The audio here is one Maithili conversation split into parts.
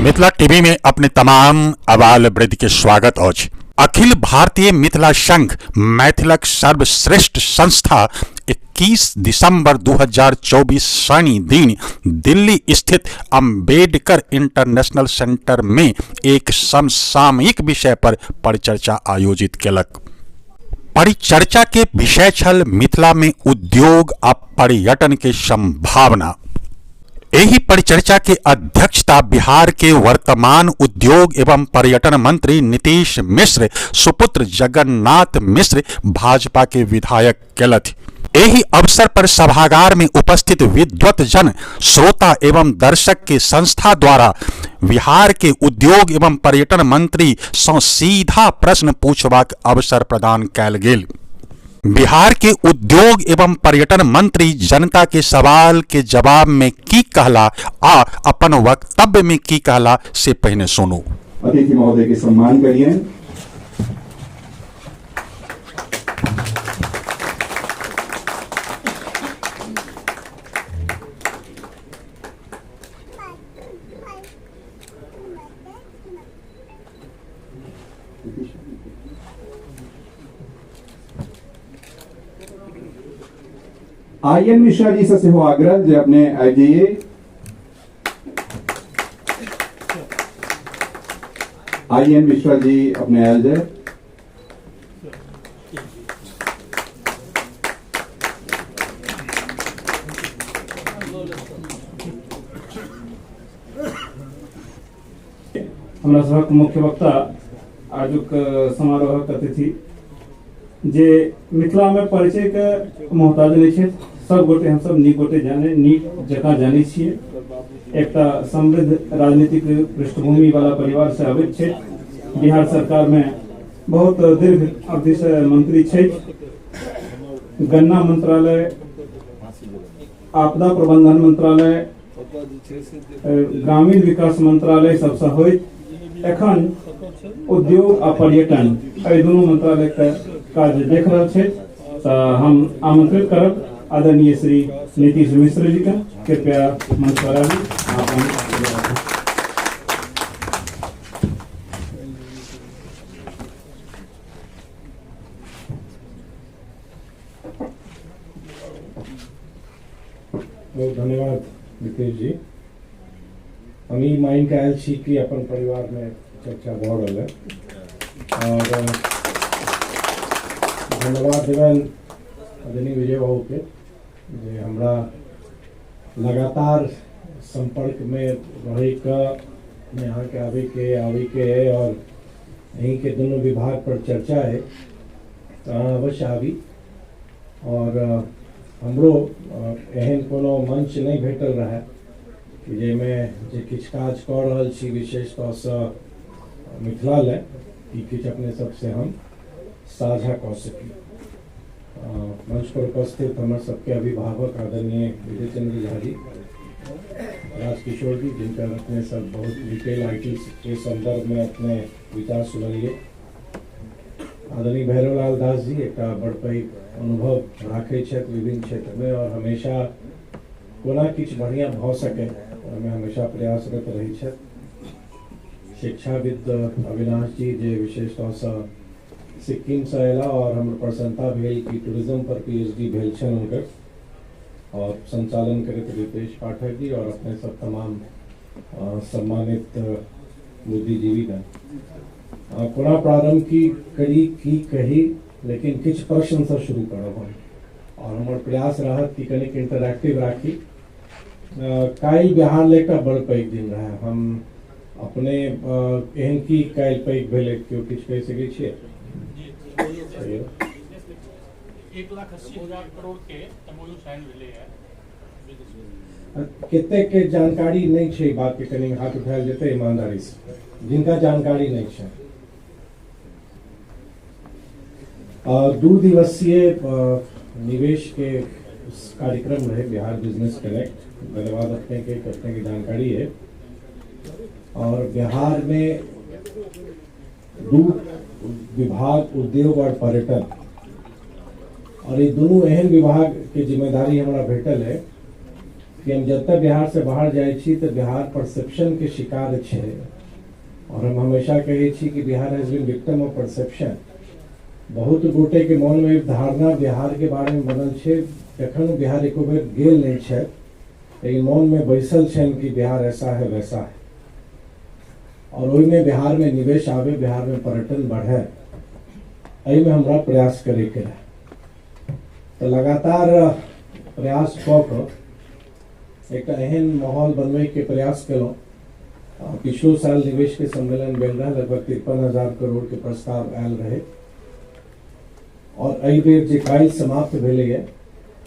मिथिला टीवी में अपने तमाम आबाल वृद्ध के स्वागत अछि। अखिल भारतीय मिथिला संघ मैथिलक सर्वश्रेष्ठ संस्था 21 दिसंबर 2024 शनि दिन दिल्ली स्थित अंबेडकर इंटरनेशनल सेंटर में एक समसामयिक विषय पर परिचर्चा आयोजित केलक। परिचर्चा के विषय छल मिथिला में उद्योग आ पर्यटन के संभावना। एही परिचर्चा के अध्यक्षता बिहार के वर्तमान उद्योग एवं पर्यटन मंत्री नीतीश मिश्र सुपुत्र जगन्नाथ मिश्र भाजपा के विधायक केलथि। एही अवसर पर सभागार में उपस्थित विद्वत जन, श्रोता एवं दर्शक के संस्था द्वारा बिहार के उद्योग एवं पर्यटन मंत्री सँ सीधा प्रश्न पूछबाक अवसर प्रदान कयल गेल। बिहार के उद्योग एवं पर्यटन मंत्री जनता के सवाल के जवाब में की कहला आ अपन वक्तव्य में की कहला से पहिने सुनू। अतिथि महोदय के सम्मान करिए। I N Mishra ji से सेहो आग्रह जे अपने आबि जाइए। I N Mishra ji अपने आयल जाए। हमरा सभक मुख्य वक्ता आजुक समारोहक अतिथि जे मिथिलामे परिचयके मोहताज नहि छथि, सब गोटे हमसब नीक गोटे जाने नीक जकाँ जानै छियै। एकटा समृद्ध राजनीतिक पृष्ठभूमि वाला परिवार से अबैत छथि, बिहार सरकारमे बहुत दीर्घ अवधि से मंत्री छथि, गन्ना मंत्रालय, आपदा प्रबंधन मंत्रालय, ग्रामीण विकास मंत्रालय सबसँ होइत एखन उद्योग आ पर्यटन एहि दुनू मंत्रालय के काज देख रहल छथि। तऽ हम आमंत्रित करब आदरणीय श्री नीतीश मिश्र जी के, कृपया मंच पर आबी। बहुत धन्यवाद नितेश जी। हम ई मानि कऽ आयल छी कि अपन परिवारमे चर्चा भऽ रहल है और धन्यवाद देबनि आदरणीय विजय बाबूके जे हमरा लगातार सम्पर्कमे रहैके अहाँके आबैके है और अहीँके दुनू विभाग पर चर्चा है तऽ अहाँ अवश्य आबी। और हमरो एहन कोनो मंच नहि भेटल रहए कि जाहिमे जे किछु काज कऽ रहल छी विशेष तौरसँ मिथिला लए ई किछु अपने सबसँ हम साझा कऽ सकी। मंच पर उपस्थित हमर सबके अभिभावक आदरणीय विजय चंद्र झा जी, राजकिशोर जी, जिनकर अपने सब बहुत डिटेल I T के संदर्भ में अपने विचार सुनलिए, आदरणीय भैरवलाल दास जी एकटा बड़ पैघ अनुभव राखै छथि विभिन्न क्षेत्रमे और हमेशा कोना किछु बढ़िआँ भऽ सकै ओहिमे हमेशा प्रयासरत रहै छथि। शिक्षाविद अविनाश जी जे विशेष तौरसँ सिक्किमसँ अयला और हमर प्रसन्नता भेल कि टूरिज्म पर PhD भेल छनि हुनकर, और संचालन करैत रितेश पाठक जी और अपने सब तमाम सम्मानित बुद्धिजीवीगण। कोना प्रारंभ की करी की कही, लेकिन किछु प्रश्नसँ शुरू करब हम और हमर प्रयास रहत कि कनिक इंटरैक्टिव राखी। काल्हि बिहार लए एकटा बड़ पैघ दिन रहै। हम अपने एहन की काल्हि पैघ भेलै, केओ किछु कहि सकै छियै? 1,80,000 करोड़ के एमओयू साइन भेलै है। कतेक के जानकारी नहि छै बात के, कनि हाथ उठायल जेतै ईमानदारी से जिनका जानकारी नहि छै। 2 दिवसीय निवेश के कार्यक्रम रहे बिहार बिजनेस कनेक्ट। धन्यवाद अपने के, अपने की जानकारी है। और बिहार में 2 विभाग उद्योग और पर्यटन, और ये दोनों एहन विभाग के जिम्मेदारी हमरा भेटल है कि हम जतऽ बिहार से बाहर जाइ छी तऽ बिहार परसेप्शन के शिकार छै। और हम हमेशा कहै छी कि Bihar has been victim of perception. बहुत गोटे के मन में एक धारणा बिहार के बारे में बनल छै, जखन बिहार एको बेर गेल नहीं छै, लेकिन मन में बैसल छनि कि बिहार ऐसा है वैसा है। और ओहिमे बिहार में निवेश आवे, बिहार में पर्यटन बढ़े, एहिमे हमरा प्रयास करैके रहै। तऽ लगातार प्रयास कऽ कऽ एकटा एहन माहौल बनबैके प्रयास केलहुँ। पिछलो साल निवेश के सम्मेलन भेल रहै, लगभग 53,000 करोड़ के प्रस्ताव आयल रहे। और एहि बेर जे काल्हि समाप्त भेलैए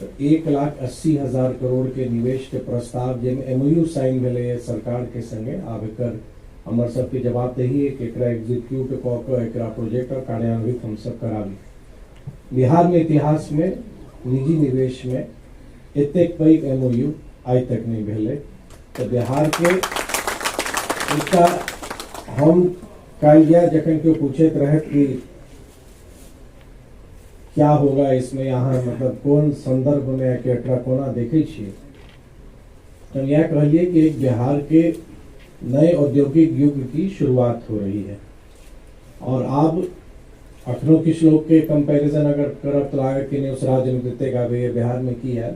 तऽ 1,80,000 करोड़ के निवेश के प्रस्ताव, जाहिमे MOU sign भेलैए सरकार के संगे। आब एकर हमर सबके जवाबदेही है कि एकरा एग्जीक्यूट कऽ कऽ एकरा प्रोजेक्ट और कार्यान्वित हमसब कराबी। बिहार में इतिहास में निजी निवेश में एतेक पैघ MOU आइ तक नहीं भेलै। तऽ बिहार के एकटा हम काल्हि गया जखन केओ पूछैत रहत कि क्या होगा इसमें, यहाँ मतलब कोन संदर्भ में के एकरा कोना देखै छियै, तऽ हम यह कहलिए कि एक बिहार के नए औद्योगिक युग की शुरुआत हो रही है। और आब अखनो किछु लोग के कंपैरिजन अगर करब तऽ लागत कि नहीं उस राज्य में कतेक आबैए, बिहार में की आयल।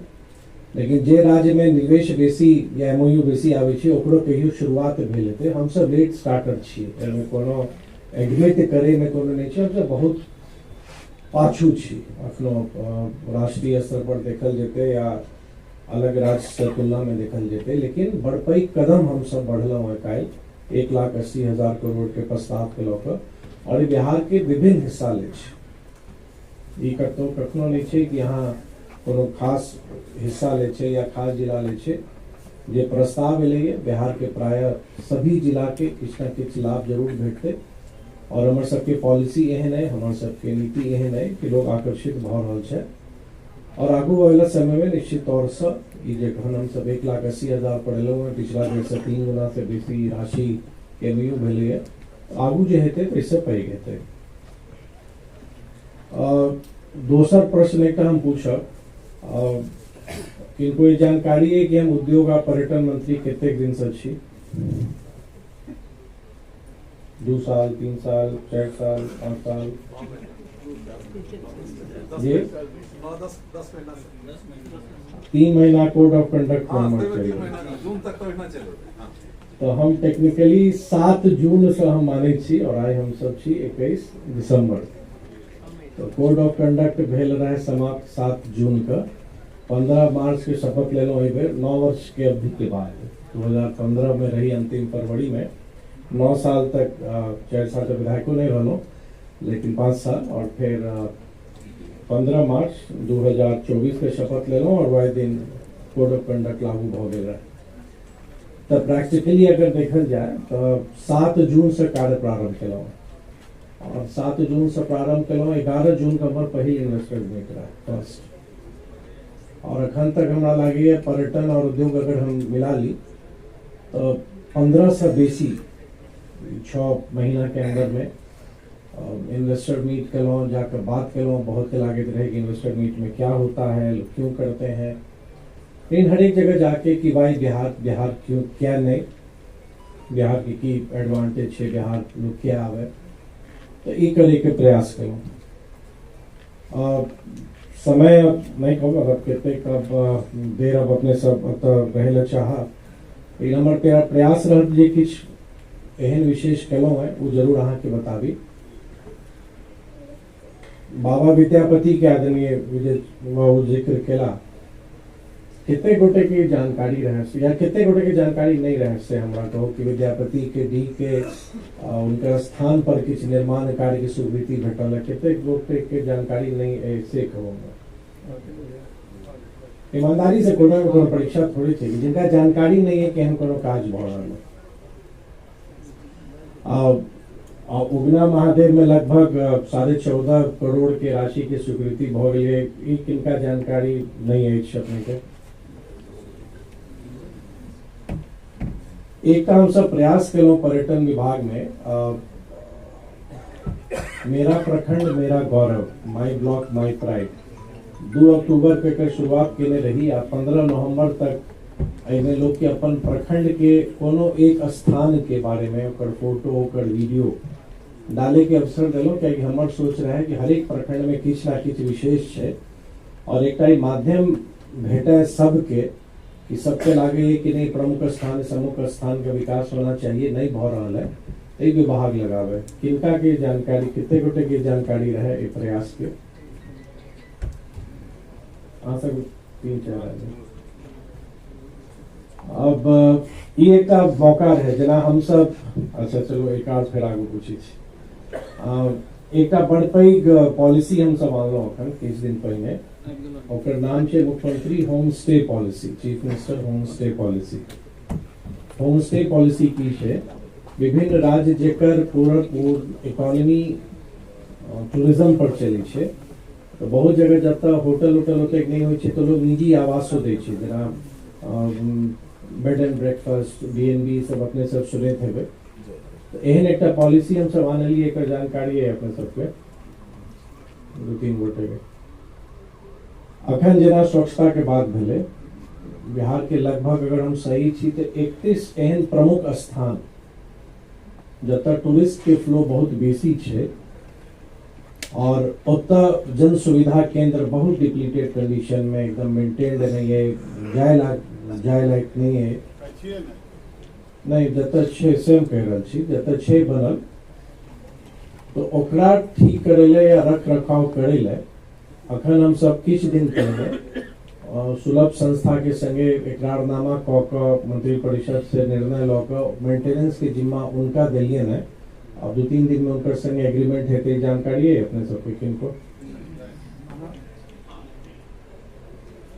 लेकिन जे राज्य में निवेश बेसी या MOU बेसी आबै छै ओकरो कहियो शुरुआत भेल हेतै। हमसब लेट स्टार्टर छियै, एहिमे कोनो एडमिट करैमे कोनो नहि छै, हमसब बहुत पाछू छी अखनो। राष्ट्रीय स्तर पर देखल जेतै या अलग राज्यसँ तुलनामे देखल जेतै, लेकिन बड़ पैघ कदम हमसब बढ़लहुँ हेँ काल्हि 1,80,000 करोड़ के प्रस्ताव के लऽ कऽ। और ई बिहार के विभिन्न हिस्सा ले छै, ई कतहु कखनो नहि छै कि यहाँ कोनो खास हिस्सा ले छै या खास जिला ले छै। जे प्रस्ताव एलैए बिहार के प्रायः सभी जिला के किछु ने किछु लाभ जरूर भेटतै। और हमर सबके पॉलिसी एहन अइ, हमर सबके नीति एहन अइ कि लोग आकर्षित भऽ रहल छै। और आगू वाला समय में निश्चित तौर से ई जखन हमसब 1,80,000 पर एलहुँ हेँ, पिछला बेरसँ 3 गुना से बेसी राशि के MOU भेलैए, आगू जे हेतै ताहिसँ पैघ हेतै। दोसर प्रश्न एकटा हम पूछब, किनको ई जानकारी अइ कि हम उद्योग आ पर्यटन मंत्री कतेक दिनसँ छी? 2 साल, 3 साल, 4 साल, 5 साल? जी 3 महीना कोड ऑफ कंडक्ट चाहिए। तो हम टेक्निकली 7 जून से हम मानै छी और आइ हम सब छी 21 दिसंबर। तो कोड ऑफ कंडक्ट भेल रहे समाप्त 7 जून का, 15 मार्च के शपथ लेलहुँ एहि बेर 9 वर्ष के अवधि के बाद। 2015 में रही अंतिम फरवरी में, 9 साल तक, 4 साल तक विधायको नहीं रहलहुँ, लेकिन 5 साल। और फिर 15 मार्च 2024 के शपथ लेलहुँ और वह दिन कोड ऑफ कंडक्ट लागू भऽ गेल रहे। तऽ प्रैक्टिकली अगर देखल जाए तो 7 जून से कार्य प्रारंभ केलहुँ और 7 जून से प्रारंभ केलहुँ, 11 जून के हमर पहिल इन्वेस्टर मीट रहे फर्स्ट। और अखन तक हमरा लागैए पर्यटन और उद्योग अगर हम मिला ली तो 15 से बेसी 6 महीना के अंदर में इन्वेस्टर मीट केलहुँ, जाकर बात केलहुँ। बहुत के लागैत रहे कि इन्वेस्टर मीट में क्या होता है, लोग क्यों करते हैं, लेकिन हर एक जगह जाके कि भाई बिहार बिहार क्यों, क्या नहीं, बिहार की की एडवांटेज है, बिहार लोग क्या आवे, तो ई करैके प्रयास केलहुँ। समय अब नहीं कहब, अब कतेक अब देर अब अपने सब एतऽ रहै लए चाहब, लेकिन हमर प्रयास रहत जे किछु एहन विशेष केलहुँ हेँ ओ जरूर अहाँके बताबी। बाबा विद्यापति के आदरणीय विजय बाबू जिक्र केला, कते गोटे के जानकारी रहे या कते गोटे के जानकारी नहीं रहे से हमरा कहू कि विद्यापति के डी के उनका स्थान पर किछु निर्माण कार्य के स्वीकृति भेटल है, कते गोटे के जानकारी नहीं है से कहू। ईमानदारी से कोनो कोनो परीक्षा थोड़ी छै कि जिनका जानकारी नहीं है कि हम कोनो काज भऽ रहल है। उगना महादेव में लगभग 14.5 करोड़ के राशि के स्वीकृति भऽ गेलै, ई किनका जानकारी नहीं अछि अपने के? एक हमसब प्रयास केलहुँ पर्यटन विभाग में, मेरा प्रखंड मेरा गौरव, my block my pride, 2 अक्टूबर के एकर शुरुआत केने रही आ 15 नवंबर तक एहिमे लोकके अपन प्रखंड के कोनो एक स्थान के बारे में ओकर फोटो ओकर वीडियो डाले के अवसर देलहुँ, कियाकि हमर सोच रहे कि हरेक प्रखंड में किछु ना किछु विशेष छै और एकटा ई माध्यम भेटै सबके कि सबके लागे कि नहीं प्रमुख स्थान सम्मुख स्थान के विकास होना चाहिए, नहीं भऽ रहल है एहि विभाग लगावे। किनका के जानकारी, कते गोटे के जानकारी रहे एहि प्रयास के? अहाँ सब 3-4 आदमी। अब ई एकटा मौका रहे जेना हमसब, अच्छा चलो एक आध फेर आगू पूछै छी। एकटा बड़ पैघ पॉलिसी हमसब आनलहुँ अखन किछु दिन पहिने, ओकर नाम छै मुख्यमंत्री home stay policy, chief minister home stay policy. Home stay policy की छै, विभिन्न राज्य जेकर पूरा इकोनॉमी टूरिज्म पर चलै छै, तऽ बहुत जगह जतऽ होटल उटल ओतेक नहि होइ छै तऽ लोग निजी आवासो दै छै, जेना बेड एंड ब्रेकफास्ट, BNB सब अपने सब सुनैत हेबै। तऽ एहन एकटा पॉलिसी हमसब आनलियै, एकर जानकारी अइ अपने सबके 2-3 गोटेके। अखन जेना स्वच्छता के बात भेलै, बिहार के लगभग अगर हम सही छी तऽ 31 एहन प्रमुख स्थान जतऽ टूरिस्ट के फ्लो बहुत बेसी छै और ओतऽ जन सुविधा केंद्र बहुत डिप्लीटेड कंडीशन में एकदम मेंटेन्ड नहीं है, जाय लायक नहीं है। नहीं जतऽ छै से हम कहि रहल छी, जतऽ छै बनल तो ओकरा ठीक करै लए या रख रखाव करै लए अखन हम सब किछु दिन पहिने सुलभ संस्था के संगे एकरारनामा कऽ कऽ मंत्री परिषद से निर्णय लऽ कऽ मेंटेनेंस के जिम्मा उनका देलियनि है। अब 2-3 दिन में उनकर संगे एग्रीमेंट हेतै, जानकारी है अपने सबके किनको?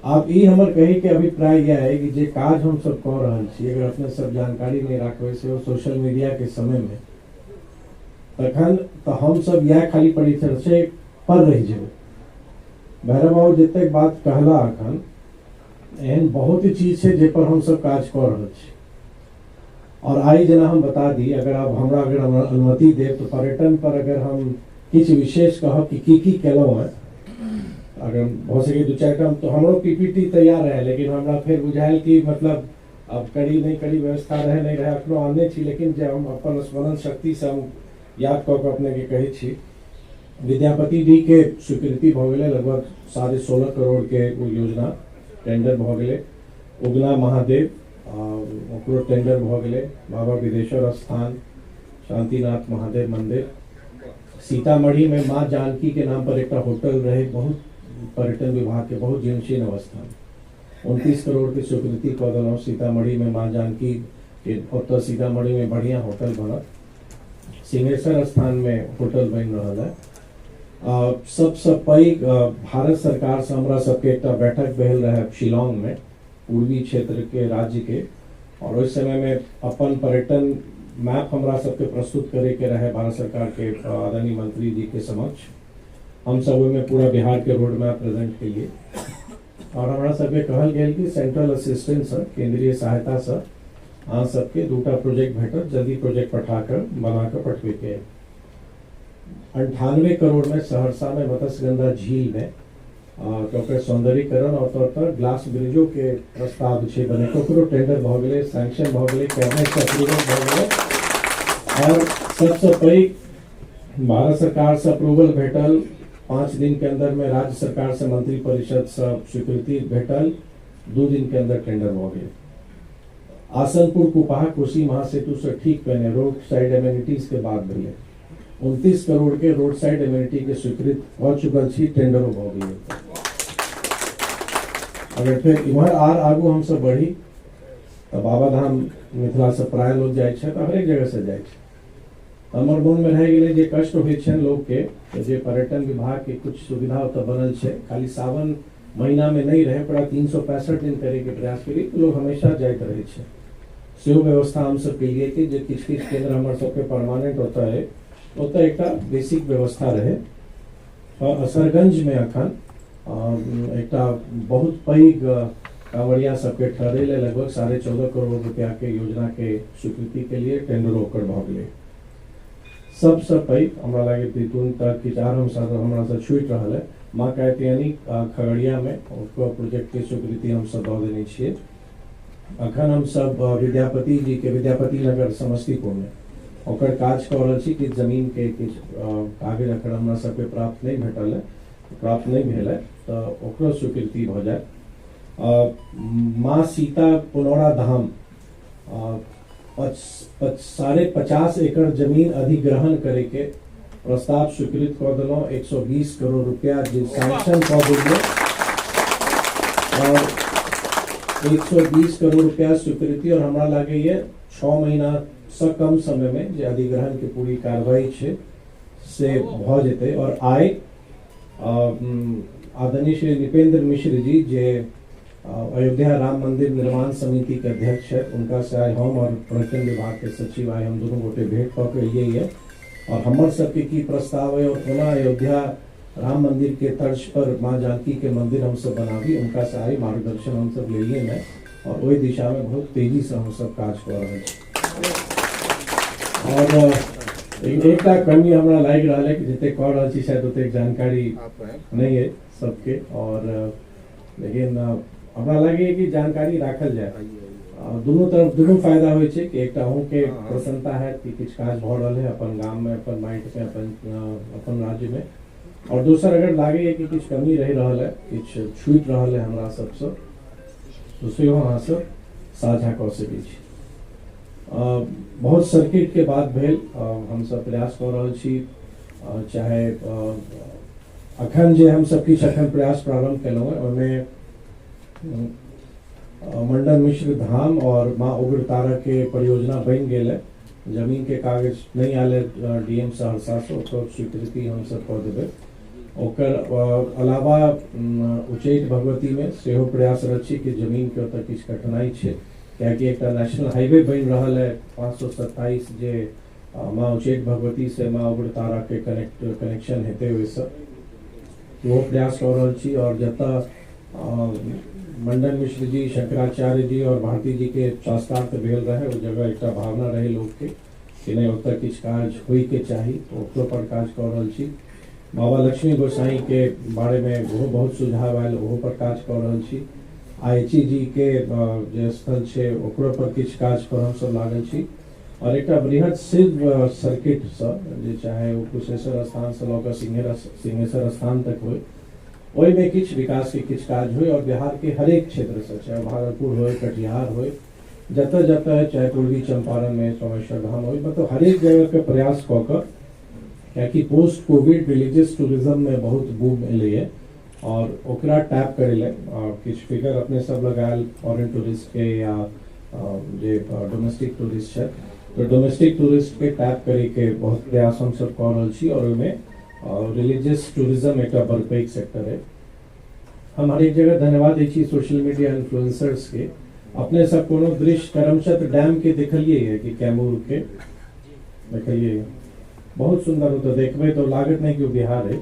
आब ई हमर कही के अभिप्राय यह है कि जे काज हम सब कऽ रहल छी, अगर अपने सब जानकारी नहीं राखबै सेहो सोशल मीडिया के समय में, तखन तऽ हम सब इएह खाली परिचर्चे पर रहि जेबै। भैरव बाबू जतेक बात कहला अखन, एहन बहुत चीज छै जे पर हम सब काज कऽ रहल छी। और आइ जेना हम बता दी, अगर आप हमरा अगर अनुमति देब तऽ पर्यटन पर अगर हम किछु विशेष कहब कि की की केलहुँ हेँ, अगर भऽ सकै 2-4 टा तो हमरो पीपीटी तैयार रहे, लेकिन हमरा फेर बुझायल कि मतलब अब करी नहीं करी, व्यवस्था रहे नहीं रहे, अखनो आनने छी, लेकिन जे हम अपन स्मरण शक्तिसँ हम याद कऽ कऽ अपनेके कहै छी। विद्यापति जी के स्वीकृति भऽ गेलै, लगभग 16.5 करोड़ के ओ योजना टेंडर भऽ गेलै। उगना महादेव ओकरो टेंडर भऽ गेलै। बाबा विदेश्वर स्थान, शांतिनाथ महादेव मंदिर, सीतामढ़ी में माँ जानकी के नाम पर एकटा होटल रहे, बहुत पर्यटन विभाग के बहुत जीर्णशीर्ण अवस्था, 29 करोड़ के स्वीकृति कऽ देलहुँ। सीतामढ़ी में माँ जानकी के ओतऽ सीतामढ़ी में बढ़िया होटल बनत। सिंहेश्वर स्थान में होटल बनि रहल है। सबसँ पैघ भारत सरकार से हमरा सबके एकटा बैठक भेल रहे शिलोंग में, पूर्वी क्षेत्र के राज्य के, और ओहि समय में अपन पर्यटन मैप हमरा सबके प्रस्तुत करे के रहे भारत सरकार के आदरणीय मंत्री जी के समक्ष। हम सब ओहिमे पूरा बिहार के रोड मैप प्रेजेंट केलिए और हमरा सबके कहल गेल कि सेंट्रल असिस्टेंस से, केंद्रीय सहायता से अहाँ सबके 2टा प्रोजेक्ट भेटत, जल्दी प्रोजेक्ट पठा कर बना कर पठबे के। 98 करोड़ में सहरसा में मत्स्यगंधा झील में ओकर सौंदर्यीकरण और तौर पर ग्लास ब्रिजो के प्रस्ताव छै बने, ओकरो टेंडर भऽ गेलै, सैंक्शन भऽ गेलै, कैबिनेट से अप्रूवल भऽ गेलै। और सबसँ पैघ भारत सरकार से अप्रूवल भेटल, 5 दिन के अंदर में राज्य सरकार से मंत्री परिषद से स्वीकृति भेटल, 2 दिन के अंदर टेंडर भऽ गेल। आसनपुर कुपाहा कोसी महासेतु से ठीक पहिने रोड साइड एमेनिटीज के बाद भेलै, 29 करोड़ के रोड साइड एमेनिटी के स्वीकृत भऽ चुकल छी, टेंडरो भऽ गेलै। अगर फेर इम्हर आर आगू हमसब बढ़ी तऽ बाबाधाम मिथिला से प्राय लोग जाइ छै, तऽ हरेक जगह से जाइ छै। हमर मोनमे रहि गेलै जे कष्ट होइ छनि लोकके, तऽ जे पर्यटन विभागके कुछ सुविधा ओतऽ बनल छै, खाली सावन महीनामे नहि रहै, ओकरा 365 दिन करैके प्रयास करी तऽ लोग हमेशा जाइत रहै छै। सेहो व्यवस्था हमसब केलियै कि जे किछु किछु केन्द्र हमर सबके परमानेंट ओतऽ अइ, ओतऽ एकटा बेसिक व्यवस्था रहै। और असरगंजमे अखन एकटा बहुत पैघ कांवरिया सबके ठहरै लए लगभग 14.5 करोड़ रुपया के योजना के स्वीकृति के लिए टेंडरो ओकर भऽ गेलै। सबसँ पैघ हमरा लागै त्रितुन तक किछु आर हमसब हमरा छूटि रहल है, माँ कात्यायनी खगड़िया में ओकर प्रोजेक्ट के स्वीकृति हमसब दऽ देने छियै। अखन हमसब विद्यापति जी के विद्यापति नगर समस्तीपुर में ओकर काज कऽ रहल छी। किछु जमीन के किछु कागज अखन हमरा सबके प्राप्त नहीं भेटल है, प्राप्त नहीं भेल है, तऽ ओकरो स्वीकृति भऽ जायत। माँ सीता पुनौरा धाम 50.5 एकड़ जमीन अधिग्रहण करे के प्रस्ताव स्वीकृत कऽ देलहुँ। 120 करोड़ रुपया जे सैंक्शन कऽ देलियै और 120 करोड़ रुपया स्वीकृति। और हमरा लागैए 6 महीना से कम समय में जे अधिग्रहण के पूरी कार्रवाई छै से भऽ जेतै। और आइ आदरणीय श्री नृपेंद्र मिश्र जी जे अयोध्या राम मंदिर निर्माण समिति के अध्यक्ष है, उनका से आइ हम और पर्यटन विभाग के सचिव आइ हम दुनू गोटे भेंट कऽ के एलियै ये। और हमर सबके की प्रस्ताव है और कोना अयोध्या राम मंदिर के तर्ज पर माँ जानकी के मंदिर हम सब बनाबी, उनका से आइ मार्गदर्शन हम सब लेलियै ने और ओहि दिशा में बहुत तेजी से हम सब काज कऽ रहल छी। और एकटा कमी हमरा लागि रहल है कि जतेक कऽ रहल छी शायद ओतेक जानकारी नहीं है सबके। और लेकिन हमरा लागैए कि जानकारी राखल जाय, दुनू तरफ दुनू फायदा होइ छै कि एकटा अहूँके प्रसन्नता हैत कि किछु काज भऽ रहल है अपन गाममे, अपन माटिमे, अपन राज्यमे। और दोसर अगर लागैए कि किछु कमी रहि रहल है, किछु छूटि रहल है हमरा सबसँ, तो सेहो अहाँ सब साझा कऽ सकै छी। बहुत सर्किट के बात भेल, हमसब प्रयास कऽ रहल छी, चाहे अखन जे हम सब किछु अखन प्रयास प्रारंभ केलहुँ हेँ ओहिमे मंडन मिश्र धाम और माँ उग्रतारा के परियोजना बनि गेल है। जमीन के कागज नहीं आयल है डीएम सहरसा से, ओकर स्वीकृति हम सब कऽ देबै। ओकर अलावा उच्चैठ भगवती में सेहो प्रयासरत छी कि जमीन के ओतऽ किछु कठिनाई छै, कियाकि एकटा नेशनल हाईवे बनि रहल है 527 जे माँ उच्चैठ भगवती से माँ उग्रतारा के कनेक्शन हेतै ओहिसँ, ओहो प्रयास कऽ रहल छी। और जतऽ मंडन मिश्र जी, शंकराचार्य जी और भारती जी के शास्त्रार्थ भेल रहे, ओ जगह एकटा भावना रहे लोकके कि नहीं ओतऽ किछु काज होइके चाही, तो ओकरो पर काज कऽ रहल छी। बाबा लक्ष्मी गोसाई के बारेमे ओहो बहुत सुझाव आयल, ओहो पर काज कऽ रहल छी। आईची जी के जे स्थल छै ओकरो पर किछु काज पर हमसब लागल छी। और एकटा बृहद शिव सर्किटसँ जे चाहे ओ कुशेश्वर स्थानसँ लऽ कऽ सिंहेश्वर स्थान तक होइ, ओहिमे किछु विकासके किछु काज होइ। और बिहारके हरेक क्षेत्रसँ, चाहे भागलपुर होइ, कटिहार होइ, जतऽ जतऽ, चाहे पूर्वी चंपारणमे सोमेश्वर धाम होइ, मतलब हरेक जगहके प्रयास कऽ कऽ, कियाकि पोस्ट कोविड रिलीजियस टूरिज्ममे बहुत बूम एलैए और ओकरा टैप करै लए किछु फिगर अपने सब लगायल फॉरेन टूरिस्ट के या जे डोमेस्टिक टूरिस्ट छै, तो डोमेस्टिक टूरिस्ट के टैप करैके बहुत प्रयास हमसब कऽ रहल छी। और ओहिमे रिलीजियस टूरिज्म एकटा बड़ पैघ सेक्टर है। हम हरेक जगह धन्यवाद दै छी सोशल मीडिया इन्फ्लुएंसर्स के। अपने सब कोनो दृश्य करमचत डैम के देखलिए है कि कैमूर के देखलिए, बहुत सुंदर होता, देखबै तो लागत नहीं कि वो बिहार है।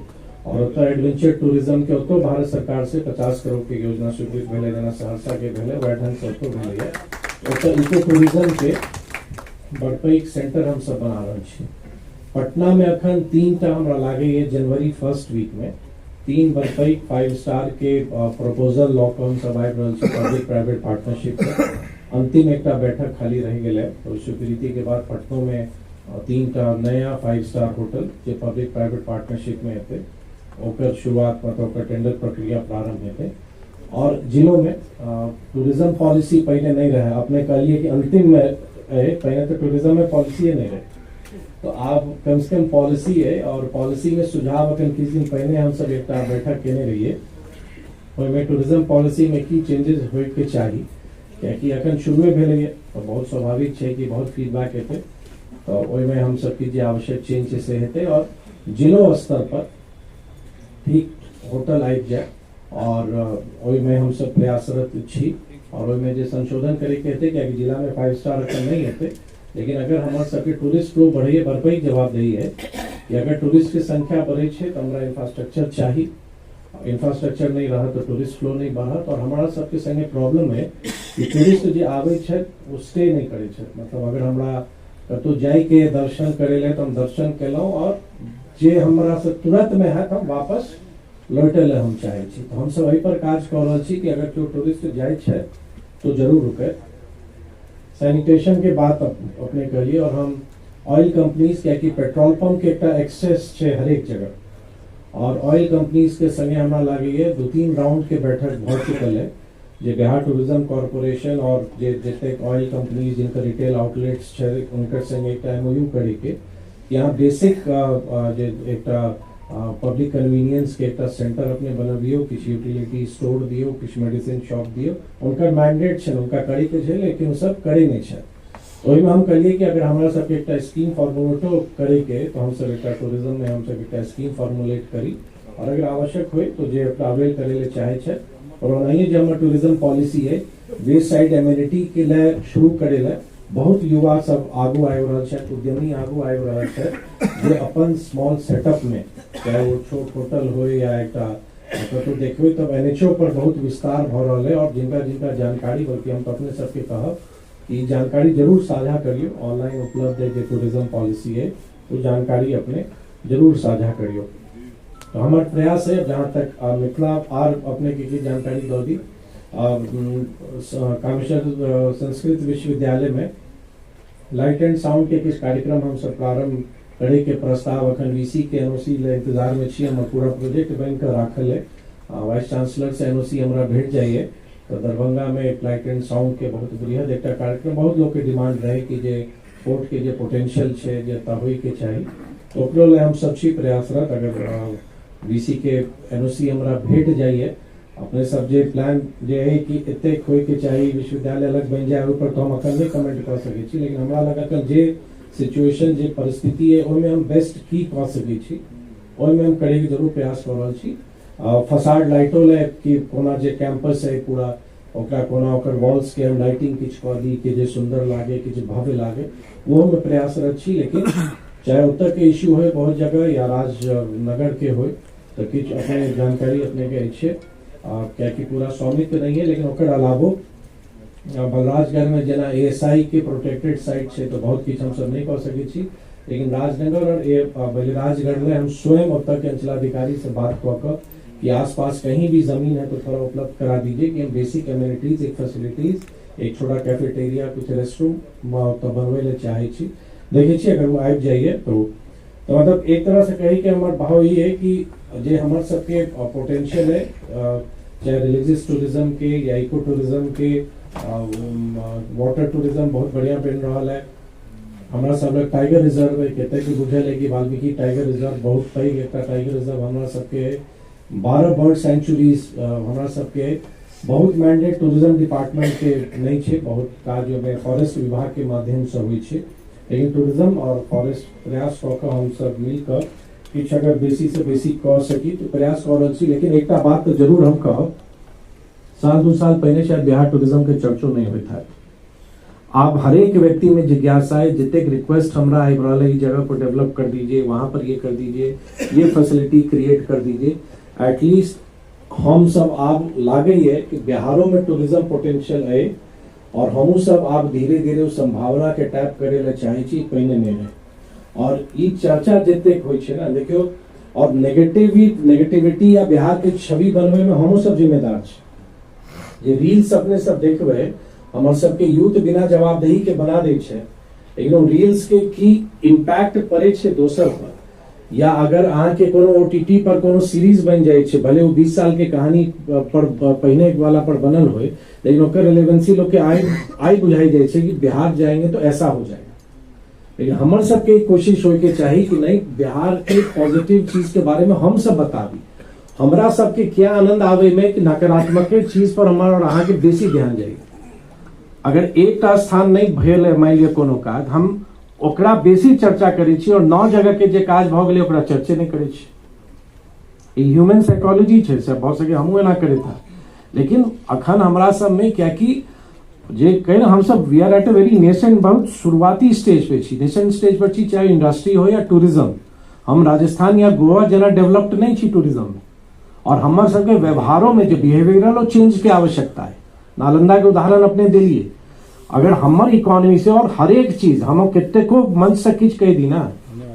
और ओतऽ एडवेंचर टूरिज्म के ओतौ भारत सरकार से 50 करोड़ के योजना स्वीकृत भेलै, जेना सहरसा के भेलै वएह ढंग से ओतौ भेलैए। ओतऽ इको टूरिज्म के बड़ पैघ सेंटर हमसब बना रहल छी। पटना में अखन 3टा हमरा लागैए जनवरी फर्स्ट वीक में 3 बड़ पैघ 5 स्टार के प्रपोजल लऽ कऽ हमसब आबि रहल छी पब्लिक प्राइवेट पार्टनरशिप में। अंतिम एकटा बैठक खाली रहि गेलै, तो स्वीकृति के बाद पटनो में 3टा नया 5 स्टार होटल जे पब्लिक प्राइवेट पार्टनरशिप में हेतै ओकर शुरुआत, मतलब ओकर टेंडर प्रक्रिया प्रारंभ हेतै। और जिलों में टूरिज्म पॉलिसी पहले नहीं रहे, अपने कहलिए कि अंतिम में पहले तो टूरिज्म में पॉलिसी नहीं रहे, तो आप कम से कम पॉलिसी है। और पॉलिसी में सुझाव अखन किछु दिन पहले हम सब एकटा बैठक केने रहिए, ओहिमे टूरिज्म पॉलिसी में की चेंजेस होइके चाही, कियाकि अखन शुरुए भेलैए तो बहुत स्वाभाविक छै कि बहुत फीडबैक हेतै, तो ओहिमे हम सबके जे आवश्यक चेंज छै से हेतै। और जिलो स्तर पर ठीक होटल आबि जाय और ओहिमे हम सब प्रयासरत छी। और ओहिमे जे संशोधन करैके हेतै, कियाकि जिलामे 5 स्टार अखन नहीं हेतै, लेकिन अगर हमर सबके टूरिस्ट फ्लो बढ़ैए, बड़ पैघ जवाबदेही है कि अगर टूरिस्ट के संख्या बढ़ै छै तऽ हमरा इंफ्रास्ट्रक्चर चाही, इंफ्रास्ट्रक्चर नहीं रहत तो टूरिस्ट फ्लो नहीं बढ़त। और हमारा सबके संगे प्रॉब्लम है कि टूरिस्ट जे आबै छथि ओ स्टे नहीं करै छथि, मतलब अगर हमरा कतहु जाइके दर्शन करै लए तऽ हम दर्शन केलहुँ और जे हमरा से तुरंत में हैत हम वापस लौटै लए हम चाहै छी। तऽ हमसब एहि पर काज कऽ रहल छी कि अगर केओ टूरिस्ट जाइ छथि तो जरूर रुकै। सैनिटेशन के बात अपने कहलिए और हम ऑयल कंपनीज कियाकि पेट्रोल पंप के एकटा एक्सेस छै हरेक जगह और ऑयल कंपनीज के संगे हमरा लागैए 2-3 राउंड के बैठक भऽ चुकल है जे बिहार टूरिज्म कॉरपोरेशन और जे जतेक ऑयल कंपनीज जिनकर रिटेल आउटलेट्स छै हुनकर संगे एकटा एमओयू करैके यहाँ बेसिक जे एकटा पब्लिक कन्वीनियंस के एकटा सेंटर अपने बनबियौ, किछु यूटिलिटी स्टोर दियौ, किछु मेडिसिन शॉप दियौ। हुनकर मैंडेट छनि, हुनका करैके छै, लेकिन ओ सब करै नहि छथि। ओहिमे हम कहलियै कि अगर हमरा सबके एकटा स्कीम फॉर्मुलेटो करैके तऽ हमसब एकटा टूरिज्ममे हमसब एकटा स्कीम फॉर्मुलेट करी और अगर आवश्यक होय तो जे अपना अवेल करै लए चाहै छथि। और ओनाहिए जे हमर टूरिज्म पॉलिसी है वे साइड एम्यूनिटी के लिए शुरू करे लए बहुत युवा सब आगू आबि रहल छथि, उद्यमी आगू आबि रहल छथि जे अपन स्मॉल सेटअप में चाहे वो छोट होटल हो या एकटा कतहु देखबै तब एनएचओ पर बहुत विस्तार भऽ रहल है। और जिनका जिनका जानकारी, बल्कि हम तऽ अपने सबके कहब कि जानकारी जरूर साझा करियौ, ऑनलाइन उपलब्ध है जे टूरिज्म पॉलिसी है वो जानकारी अपने जरूर साझा करियौ। तो हमर प्रयास है जहाँ तक मिथिला आर अपने के जानकारी दऽ दी। कामेश्वर संस्कृत विश्वविद्यालय में लाइट एंड साउंड के किछु कार्यक्रम हम सब प्रारंभ करे के प्रस्ताव अखन वीसी के एनओसी ले इंतजार में छी। हमर पूरा प्रोजेक्ट बनि कऽ राखल है, वाइस चांसलर से एनओसी हमरा भेट जाइए। तो दरभंगा में लाइट एंड साउंड के बहुत बृहद एकटा कार्यक्रम, बहुत लोग के डिमांड रहे कि जे फोर्ट के जे पोटेंशियल छै जे एतऽ होइके चाही, तो ओकरो लिए हम सब छी प्रयासरत। अगर वीसी के एनओसी हमरा भेट जाइए, अपने सब जे प्लान जे है कि एतेक होइके चाही, विश्वविद्यालय अलग बनि जाए, ओहि पर तो हम अखन नहीं कमेंट कऽ सकै छी, लेकिन हमरा लग अखन जे सिचुएशन जे परिस्थिति है ओहिमे हम बेस्ट की कऽ सकै छी ओहिमे हम करैके जरूर प्रयास कऽ रहल छी। फसाड लाइटो लए कि कोना जे कैंपस है पूरा ओकरा कोना ओकर वॉल्स के हम लाइटिंग किछु कऽ दी कि जे सुंदर लागे, कि जे भव्य लागे, ओहोमे प्रयासरत छी। लेकिन चाहे ओतऽ के इश्यू होय बहुत जगह या राजनगर के होय, तऽ किछु अपने जानकारी अपने के अछि, कियाकि पूरा स्वामित्व नहीं है। लेकिन ओकर अलावो बलराजगढ़ में जेना एएसआई के प्रोटेक्टेड साइट छै तो बहुत किछु हमसब नहीं कऽ सकै छी, लेकिन राजनगर और बलिराजगढ़ में हम स्वयं ओतऽ के अंचलाधिकारी से बात कऽ कऽ कि आसपास कहीं भी जमीन है तो थोड़ा उपलब्ध करा दीजिए कि हम बेसिक एम्यूनिटीज, एक फैसिलिटीज, एक छोटा कैफेटेरिया, कुछ रेस्ट रूम ओतऽ बनबै लए चाहै छी। देखै छी अगर वो आबि जाइए तो मतलब एक तरह से कही कि हमर भाव ई है कि जे हमर सबके पोटेंशियल है, चाहे रिलीजियस टूरिज्म के या इको टूरिज्म के, वाटर टूरिज्म बहुत बढ़िया बनि रहा है। हमरा सब लग टाइगर रिजर्व है, कते के बुझल है कि वाल्मीकि टाइगर रिजर्व बहुत पैघ एकटा टाइगर रिजर्व हमरा सबके है। 12 बर्ड सेंचुरीज हमरा सबके बहुत मैंडेट टूरिज्म डिपार्टमेंट के नहीं छै, बहुत काज ओहिमे फॉरेस्ट विभाग के माध्यम से होइ छै, लेकिन टूरिज्म और फॉरेस्ट प्रयास कऽ कऽ हम सब मिल कऽ किछु अगर बेसी से बेसी कऽ सकी तो प्रयास कऽ रहल छी। लेकिन एकटा बात तऽ जरूर हम कहब, साल 2 साल पहिने शायद बिहार टूरिज्म के चर्चो नहीं होइत हैत। आब हरेक व्यक्ति में जिज्ञासा है, जितेक रिक्वेस्ट हमरा आबि रहल है, ई जगह पर डेवलप कर दीजिए, वहाँ पर ये कर दीजिए, ये फैसिलिटी क्रिएट कर दीजिए। एटलीस्ट हम सब आब लागैए कि बिहारो में टूरिज्म पोटेंशियल है और हमहूँ सब आब धीरे धीरे उस संभावना के टैप करे ला चाहै छी, पहिने नहीं रहे। और ई चर्चा जतेक होइ छै ना, देखियौ, और नेगेटिविटी या बिहार के छवि बनबै में हमहूँ सब जिम्मेदार छी। जे रील्स अपने सब देखबै, हमर सबके यूथ बिना जवाबदेही के बना दै छै, लेकिन ओ रील्स के की इम्पैक्ट पड़ै छै दोसर पर, या अगर अहाँके कोनो OTT पर कोनो सीरीज बनि जाइ छै, भले ओ 20 साल के कहानी पर पहिने वाला पर बनल होय, लेकिन ओकर रिलेवेंसी लोग के आइ बुझाइ जाइ छै कि बिहार जाएंगे तो ऐसा हो जाएगा। लेकिन हमर सबके कोशिश होय के चाही कि नहीं, बिहार के पॉजिटिव चीज के बारे में हम सब बताबी। हमरा सबके क्या आनंद आवे में कि नकारात्मक चीज पर हमारा और अहाँ के बेसी ध्यान जाइए। अगर एकटा स्थान नहीं भेल है मान लिअ कोनो काज, हम ओकरा बेसी चर्चा करै छी और 9 जगह के जे काज भऽ गेलै ओकरा चर्चे नहीं करै छी। ई ह्यूमन साइकोलॉजी छै, से भऽ सके हमहूँ एना करैत हँ। लेकिन अखन हमरा सबमे कियाकि जे कहि हम सब we are at a very nascent, बहुत शुरुआती स्टेज पे छी, नेसेंट स्टेज पर छी, चाहे इंडस्ट्री हो या टूरिज्म। हम राजस्थान या गोवा जेना डेवलप्ड नहीं छी टूरिज्म में, और हमर सबके व्यवहारों में जो बिहेवियरल चेंज के आवश्यकता है। नालंदा के उदाहरण अपने दिलिए, अगर हमर इकोनॉमी से और हरेक चीज हम कतेको मंच से किछु कहि दी ना,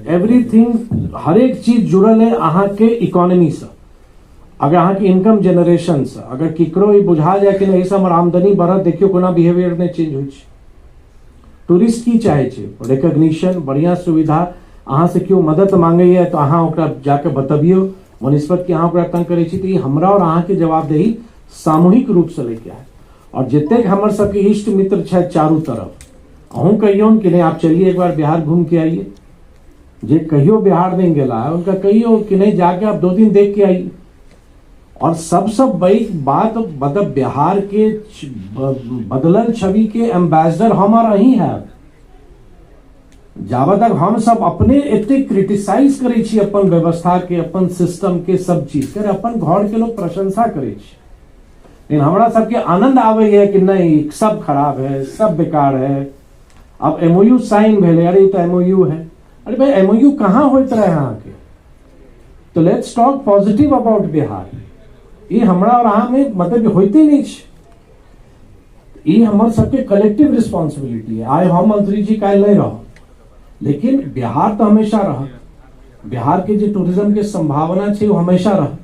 एवरीथिंग हरेक चीज जुड़ल है अहाँ के इकोनॉमी से। अगर अहाँ के इनकम जनरेशन से अगर केकरो ई बुझा जाए कि नहीं, एहिसँ हमर आमदनी बढ़त, देखियो कोना बिहेवियर नहीं चेंज होइ छै। टूरिस्ट की चाहै छै? रिकग्निशन, बढ़िआँ सुविधा। अहाँसँ केओ मदद मांगैए तऽ अहाँ ओकरा जाके बतबियौ, बनस्पत कि अहाँ ओकरा तंग करै छी। तऽ ई हमरा आओर अहाँके जवाबदेही सामूहिक रूपसँ लैके आयत। आओर जतेक हमर सबके इष्ट मित्र छथि चारू तरफ, अहूँ कहियौन कि नहीं आप चलिए एक बार बिहार घूम के आइए। जे कहियो बिहार नहीं गेला है उनका कहियो कि नहीं जाके आप 2 दिन देख के आइए। और सबसे बड़ी बात मतलब बिहार के बदलल छवि के एम्बेसडर हम और अहीं है। जाबे तक हम सब अपने एते क्रिटिसाइज करै छी अपन व्यवस्था के, अपन सिस्टम के, सब चीज के, अपन घर के लोग प्रशंसा करै छी, लेकिन हमरा सबके आनंद आबैए कि नहीं सब खराब है, सब बेकार है। अब एमओयू साइन भेलै, अरे ई तऽ एमओयू है। अरे भाई एमओयू कहाँ होइत रहे अहाँके? तो let's talk positive about Bihar. ई हमरा और अहाँ में मतलब होइते नहीं छै। ई हमर सबके कलेक्टिव रिस्पॉन्सिबिलिटी है। आइ हम मंत्री जी काल्हि नहीं रहब, लेकिन बिहार तो हमेशा रहत। बिहार के जे टूरिज्म के संभावना छै वो हमेशा रहत,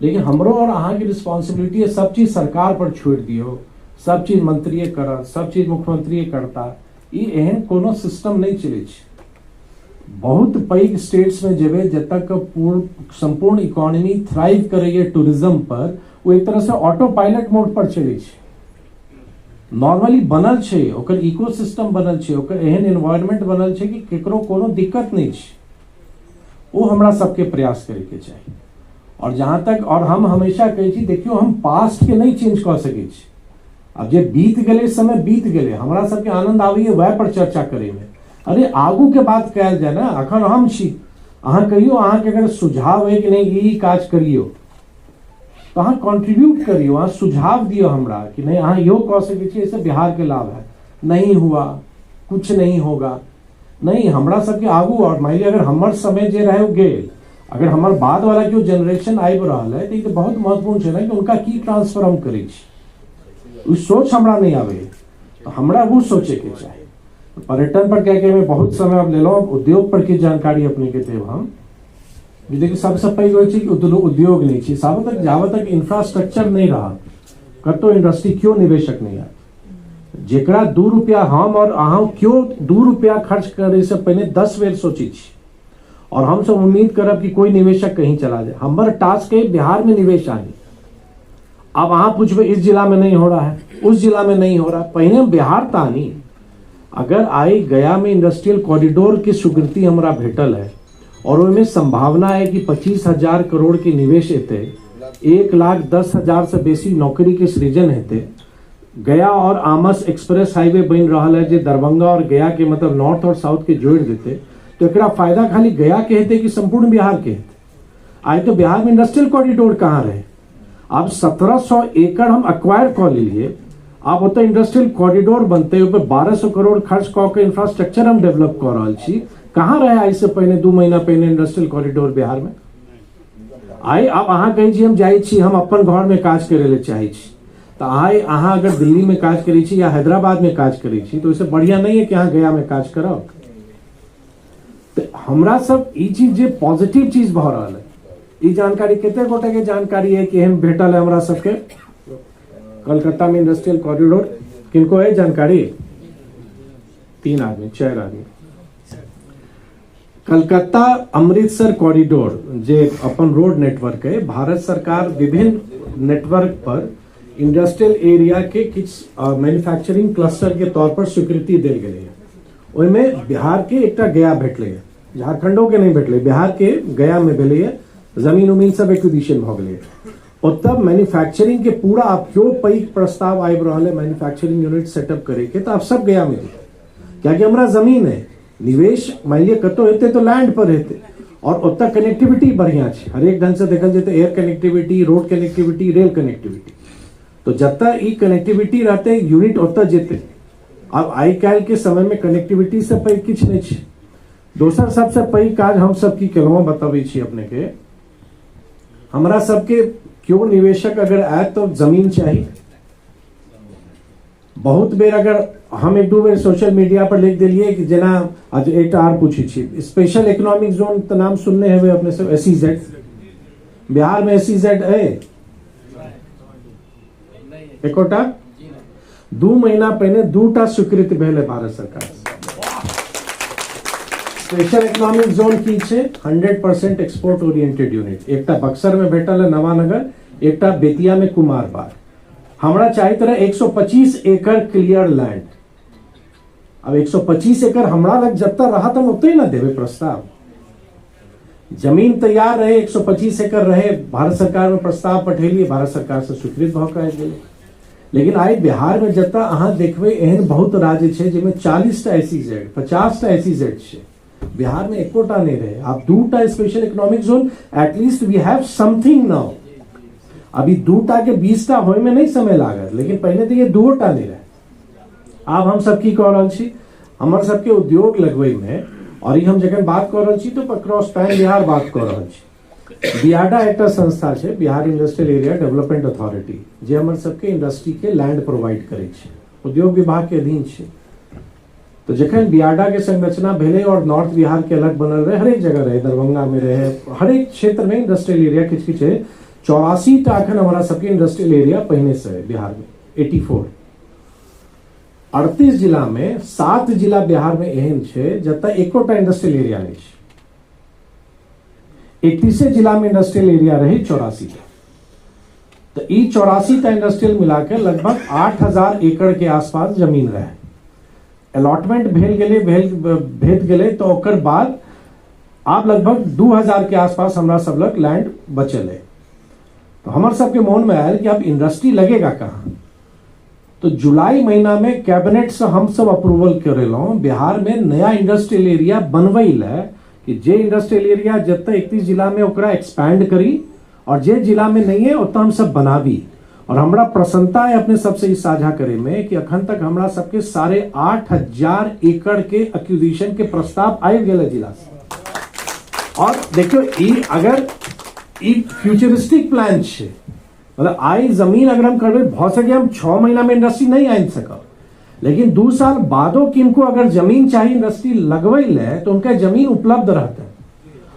लेकिन हमरो और अहाँ के रिस्पॉन्सिबिलिटी है। सब चीज सरकार पर छोड़ि दियौ, सब चीज मंत्रिये करत, सब चीज मुख्यमंत्रिये करता, ई एहन कोनो सिस्टम नहीं चलै छै। बहुत पैघ स्टेट्स में जेबै जतऽ के पूर्ण संपूर्ण इकोनॉमी थ्राइव करैए टूरिज्म पर, ओ एक तरह से ऑटो पायलट मोड पर चलै छै। नॉर्मली बनल छै, ओकर इकोसिस्टम बनल छै, ओकर एहन एनवायरमेंट बनल छै कि केकरो कोनो दिक्कत नहीं छै। ओ हमरा सबके प्रयास करैके चाही। और जहाँ तक और हम हमेशा कहै छी, देखियौ हम पास्ट के नहीं चेंज कऽ सकै छी। आब जे बीत गेलै समय बीत गेलै, हमरा सबके आनंद आबैए वएह पर चर्चा करैमे। अरे आगू के बात कयल जाय ने। अखन हम छी, अहाँ कहियौ, अहाँके अगर सुझाव अइ कि नहीं ई काज करियौ, तऽ अहाँ कंट्रीब्यूट करियौ, अहाँ सुझाव दियौ हमरा कि नहीं अहाँ इहो कऽ सकै छी, एहिसँ बिहार के लाभ है। नहीं हुआ कुछ नहीं होगा, नहीं हमरा सबके आगू। और मान लिअ अगर हमर समय जे रहे ओ गेल, अगर हमर बाद वाला केओ जनरेशन आबि रहल है तऽ ई तऽ बहुत महत्वपूर्ण छै ने कि हुनका की ट्रांसफर हम करै छी। ओ सोच हमरा नहीं आबैए, तऽ हमरा ओ सोचैके चाही। पर्यटन पर क्या कि बहुत समय अब लेलहुँ, उद्योग पर की जानकारी अपने के देब हम। देखिए सबसे पैघ होइ छै कि उद्योग नहि छै। साबत तक जाबत तक इंफ्रास्ट्रक्चर नहीं रहत कतौ इंडस्ट्री क्यों निवेशक नहीं आयत। जेकरा 2 रुपया हम और अहाँ क्यों 2 रुपया खर्च करे से पहिने 10 बेर सोचै छी, और हम सब उम्मीद करब कि कोई निवेशक कहीं चला जाए। हमर टास्क है बिहार में निवेश आने। अब अहाँ पूछबै इस जिला में नहीं हो रहा है, उस जिला में नहीं हो रहा, पहिने हम बिहार तऽ आनी। अगर आई गया में इंडस्ट्रियल कॉरिडोर के स्वीकृति हमरा भेटल है और ओहिमे संभावना है कि 25,000 करोड़ के निवेश हेतै, 1,10,000 से बेसी नौकरी के सृजन हेतै। गया और आमस एक्सप्रेस हाईवे बनि रहल है जे दरभंगा और गया के मतलब नॉर्थ और साउथ के जोड़ि देतै, तो एकरा फायदा खाली गया के हेतै कि संपूर्ण बिहार के हेतै? आइ तो बिहार में इंडस्ट्रियल कॉरिडोर कहाँ रहे? आब 1700 एकड़ हम अक्वायर कऽ लेलियै, आब ओतऽ इंडस्ट्रियल कॉरिडोर बनतै, ओहिपर 1200 करोड़ खर्च कऽ के इंफ्रास्ट्रक्चर हम डेवलप कऽ रहल छी। कहाँ रहे आइ से पहिने 2 महीना पहिने इंडस्ट्रियल कॉरिडोर बिहार में? आइ आब अहाँ कहै छी हम जाइ छी, हम अपन घर में काज करै लए चाहै छी, तऽ आइ अहाँ अगर दिल्ली में काज करै छी या हैदराबाद में काज करै छी तऽ ओहिसँ बढ़िआँ नहि है कि अहाँ गया में काज करब। तऽ हमरा सब ई चीज जे पॉजिटिव चीज भऽ रहल है, ई जानकारी कते गोटे के जानकारी है कि एहन भेटल है हमरा सबके कलकत्ता में इंडस्ट्रियल कॉरिडोर? किनको है जानकारी? 3 आदमी, 4 आदमी। कलकत्ता अमृतसर कॉरिडोर जे अपन रोड नेटवर्क है, भारत सरकार विभिन्न नेटवर्क पर इंडस्ट्रियल एरिया के किछु मैन्युफैक्चरिंग क्लस्टर के तौर पर स्वीकृति देल गेलै है। ओहिमे बिहार के एकटा गया भेटलै है, झारखंडो के नहीं भेटलै, बिहार के गया में भेलै है। जमीन उमीन सब एक्विजिशन भऽ गेलै। ओतऽ मैन्युफैक्चरिंग के पूरा आब क्यों पैघ प्रस्ताव आबि रहल है मैन्युफैक्चरिंग यूनिट सेटअप करे के, तऽ आब सब गया में जेतै, कियाकि हमरा जमीन है। निवेश मान लिअ कतौ हेतै तऽ लैंड पर हेतै, और ओतऽ कनेक्टिविटी बढ़िया छै। हरेक ढंग से देखल जेतै air connectivity, road connectivity, rail connectivity, तो जतऽ ई कनेक्टिविटी रहतै यूनिट ओतऽ जेतै। आब आइ काल्हि के समय में कनेक्टिविटी से पैघ किछु नहि छै। दोसर सबसे पैघ काज हम सब की केलहुँ बतबै छी अपने के। हमरा सबके केओ निवेशक अगर आयत तऽ जमीन चाही। बहुत बेर अगर हम 1-2 बेर सोशल मीडिया पर लिख देलियै कि जेना आज एकटा आर पूछै छी, स्पेशल इकोनॉमिक जोन तऽ नाम सुनने हेबै अपने सब, SEZ। Bihar में SEZ है एकोटा? 2 महीना पहिने 2टा स्वीकृति भेल है भारत सरकार से। स्पेशल इकोनॉमिक जोन की छै? 100% एक्सपोर्ट ओरिएंटेड यूनिट। एकटा बक्सर में भेटल है नवानगर, एकटा बेतिया में कुमारबाग। हमरा चाहैत रहे 125 एकड़ क्लियर लैंड। अब 125 एकड़ हमरा लग जतऽ रहत हम ओतहि ने देबै प्रस्ताव। जमीन तैयार रहे, 125 एकड़ रहे, भारत सरकार में प्रस्ताव पठेलिए, भारत सरकार से स्वीकृत भऽ कऽ आबि गेलै। लेकिन आइ बिहार में जतऽ अहाँ देखबै एहन बहुत राज्य छै जाहिमे 40टा एस सी जेड, 50टा एस सी जेड छै, बिहार में एकोटा नहि रहे। आब 2टा special economic zone, at least we have something now. अभी 2टा के 20टा होय में नहीं समय लागत, लेकिन पहिने तऽ ये 2टा नहीं रहे। आब हम सब की कऽ रहल छी, हमर सबके उद्योग लगबै में, और ई हम जखन बात कऽ रहल छी तऽ अक्रॉस पैन बिहार बात कऽ रहल छी। बियाडा एकटा संस्था छै, Bihar industrial area development authority, जे हमर सबके इंडस्ट्री के लैंड प्रोवाइड करै छै, उद्योग विभाग के अधीन छै। तऽ जखन बियाडा के संरचना भेलै और नॉर्थ बिहार के अलग बनल रहे, हरेक जगह रहे, दरभंगा में रहे, हरेक क्षेत्र में इंडस्ट्रियल एरिया किछु किछु है। 84टा अखन हमारा सबके इंडस्ट्रियल एरिया पहिने से है बिहार में, 84। 38 जिला में 7 जिला बिहार में एहन छै जतऽ एकोटा इंडस्ट्रियल एरिया नहीं छै। 31 जिला में इंडस्ट्रियल एरिया रहे 84टा, तो ई 84टा इंडस्ट्रियल मिला के लगभग 8000 एकड़ के आसपास जमीन रहे। अलॉटमेंट भेल गेलै, भेल भेट गेलै, तो ओकर बाद आब लगभग 2000 के आसपास हमरा सब लग लैंड बचल है। तो हमर सबके मोन में आयल कि अब इंडस्ट्री लगेगा कहाँ। तो जुलाई महीना में कैबिनेट से हम सब अप्रूवल करेलहुँ बिहार में नया इंडस्ट्रियल एरिया बनबै लए, कि जे इंडस्ट्रियल एरिया जतऽ 31 जिला में ओकरा एक्सपैंड करी और जे जिला में नहीं है ओतऽ हम सब बनाबी। और हमरा प्रसन्नता है अपने सबसे ई साझा करे में कि अखन तक हमरा सबके 8500 एकड़ के एक्विजिशन के प्रस्ताव आबि गेल है जिला से। और देखियो ई अगर ई फ्यूचरिस्टिक प्लान छै, मतलब आइ जमीन अगर हम करबै भऽ सके हम 6 महीना में इंडस्ट्री नहीं आनि सकब, लेकिन 2 साल बादो किनको अगर जमीन चाही इंडस्ट्री लगबै ले तो उनका जमीन उपलब्ध रहतै।